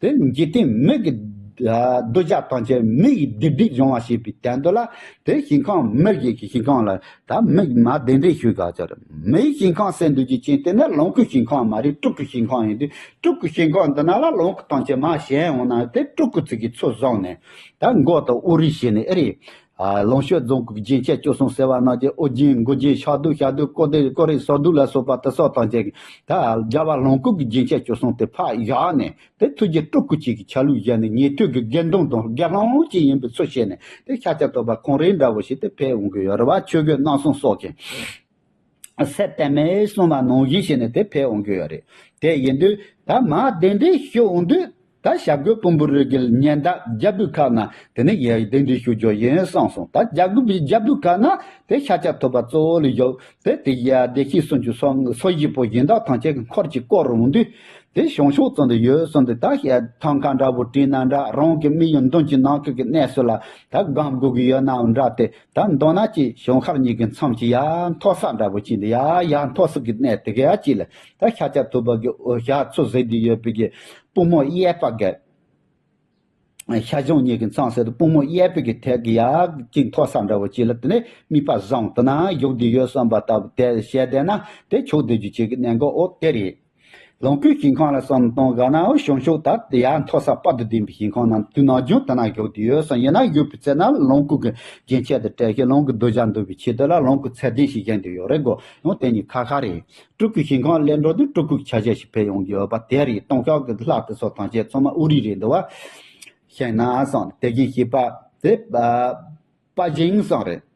དེ་འཇིག་རྟེན་མི་གི་གདུལ་བྱ་ཐམས་ཅད་མི་ཡི་སྡིག་སྒྲིབ་སྦྱོང་བ་བྱེད་པའི་དོན་དུ་ལ། དེ་ཞིང་ཁམས་མི་གི་ཞིང་ཁམས་ལ། ད་མི་མ་གདན་འདྲེན་ཞུ་ག་ཅར་མིའི་ཞིང་ཁམས་ཟེར་འདུག་ཅིག་ཅན་དེ་ནི་ལོངས་སྐུའི་ཞིང་ཁམས་མ་རེད། སྤྲུལ་སྐུའི་ཞིང་ཁམས་ཡིན་དུས། སྤྲུལ་སྐུའི་ཞིང་ཁམས་འདི་ན་ལ་ལོངས་སྐུ་ཐམས་ཅད་མ་ཞེན་འོང་ན་དེ་སྤྲུལ་སྐུ་ཚིག་གི་ཚུལ་བཟུང་ནས། ད་མགོ་དང་དབུ་རིས་བྱས་ནས་ཨེ་རེད། ཨ། ལོངས་སྤྱོད་རྫོང་ཁུག་རྒྱན་ཆ་བཅུ་གསུམ་ཟེར་བ་ནང་གི་ཨོ་རྒྱན་མགོ་རྒྱན་ཕྱག་རྡོར་ཞབས་རྡོར་ཀོ་རྡོར་ཀོ་རེ་ཟུར་རྡོར་ལ་སོགས་པ་དེ་སོགས་དང་བཅས་ཀྱི་ད་རྒྱལ་བ་ལོངས་སྐུ་གི་རྒྱན་ཆ་བཅུ་གསུམ་དེ་ཕར་བཞག་ནས། དེ་ཐུགས་རྗེ་སྤྲུལ་སྐུ་གཅིག་གི་ཆ་ལུགས་བཞག་ནས་ཉན་ཐོས་ཀྱི་དགེ་འདུན་དང་དགེ་སློང་གཅིག་ཡིན་པའི་ཚུལ་བྱས་ནས། དེ་ཤཱཀྱ་ཐུབ་པ་ཁོང་རང་འདྲ་བོ་ཞིག་དེ་ཕེབས་འོང་གི་ཡོད་རེད་བ། ཆོས་གོས་རྣམ་གསུམ་སོགས་ཀྱི་སེར་ལྟད་མོ་གསུངས་པ་ནང་བཞིན་བྱས་ནས་དེ་ཕེབས་འོང་གི་ཡོད་རེད། དེ་ཡིན་དུས་ད་མར་གདན་འདྲེན་ཞུ་འོང་དུས། ད་བྱ་རྒོད་ཕུང་པོའི་རིགས་ཀྱི་ཉེ་འདབས་རྒྱལ་པོའི་ཁབ་ན་དེ་ནས་ཡ་གདན་འདྲེན་ཞུ་རྒྱུ་ཡིན་གསུངས་སོང་། ད་བྱ་རྒོད་པའི་རྒྱལ་པོའི་ཁབ་ན་དེ་ཤཱཀྱ་ཐུབ་པ་གཙོ་བོ་ལ་བཞུགས་དེ། དེ་ཡ་བདེ་གཤེགས་སུམ་ཅུ་སོ་སོ་བཞི་པོ་གཞན་དག་ཐམས་ཅད་ཀྱི་འཁོར་གྱིས་བསྐོར་འོང་དུས། དེ་བྱང་ཕྱོགས་ཙམ་དུ་ཡོད་གསུངས་ཏེ། ད་ཐང་ཀ་འདྲ་བོ་བྲིས་ན་འདྲ། རང་གི་མི་ཡི་མདུན་གྱི་ནང་ཁུལ་གྱི་གནས་སུ་ལ་ད་སྒང་དགོས་ཀྱི་ཡོད་ནའང་འདྲ་སྟེ། ད་མདོར་ན་ཅིག་བྱང་ཤར་གཉིས་ཀྱི་མཚམས་ཀྱི་ཡར་མཐོ་ས་འདྲ་བོ་ཅིག་འདི་ཡ་ཡར་མཐོ་ས་གི་གནས་དེ་ག་ཡ་ཅིག་ལ་ད་ཤཱཀྱ་ཐུབ་པ་གི་འོད་ཞགས་ཚུར་གཟིགས་ཏེ་ཡོད་པའི་གི་པུས་མོ་གཡས་པ་གི། ཤར་བྱང་གཉིས་ཀྱི་མཚམས་ཟེར་དུས་པུས་མོ་གཡས་པའི་གི་ཐད་ཀྱི་ཡར་ཅིག་མཐོ་ས་འདྲ་བོ་ཅིག་ལ་དེ་ནས་དམིགས་པ་བཟུང་དེ་ན་བཞུགས་ཏེ་ཡོད་བསམ་པ་ལྟ་བུ་དེ་བཤད་བསྡད་ན་དེ་ཕྱོགས་བསྡུས་རྒྱུ་ཅིག་གི་གནས་འགོ་འོ་དེ་རེད། ལོངས་སྐུའི་ཞིང་ཁམས་ལ་བསམ་བློ་གཏོང་དགོས་ན་འོ་བྱང་ཕྱོགས་ད་དེ་ཡར་མཐོ་ས་དཔལ་དུ་ལྡན་པའི་ཞིང་ཁམས་ན་དུས་ནམ་རྒྱུན་དེ་ན་བཞུགས་ཏེ་ཡོད་བསམ། ཡིན་ན་བཞུགས་པའི་ཚེ་ན་ལོངས་སྐུ་གི་རྒྱན་ཆས་དང་བཀྲ་ཤིས་ལོངས་སྐུ་གདུལ་བྱ་འདུལ་བའི་ཆེད་དུ་ལ་ལོངས་སྐུ་ཚད་ལྡན་ཞིག་བཞེངས་ཏེ་ཡོད་རེད་གོ། ཡང་དེ་གཉིས་ཁ་ཁ་རེད། སྤྲུལ་སྐུའི་ཞིང་ཁམས་ལ་འགྲོ་དུས་སྤྲུལ་སྐུའི་ཆ་བྱད་ཞིག་ཕེབས་ཡོང་གི་ཡོད་པ་དེ་རེད། སྟོང་ཤོག་གི་ལྷ་དེ་ཚོ་ཐམས་ཅད་ཚང་མ་དབུ་རིས་རེད་འདུག་བ། ཤེས་ན་བསམ་དེ་བཞིན་གཤེགས་པ་དེ་དཔལ་སྦྱིན་བསམ་རེད།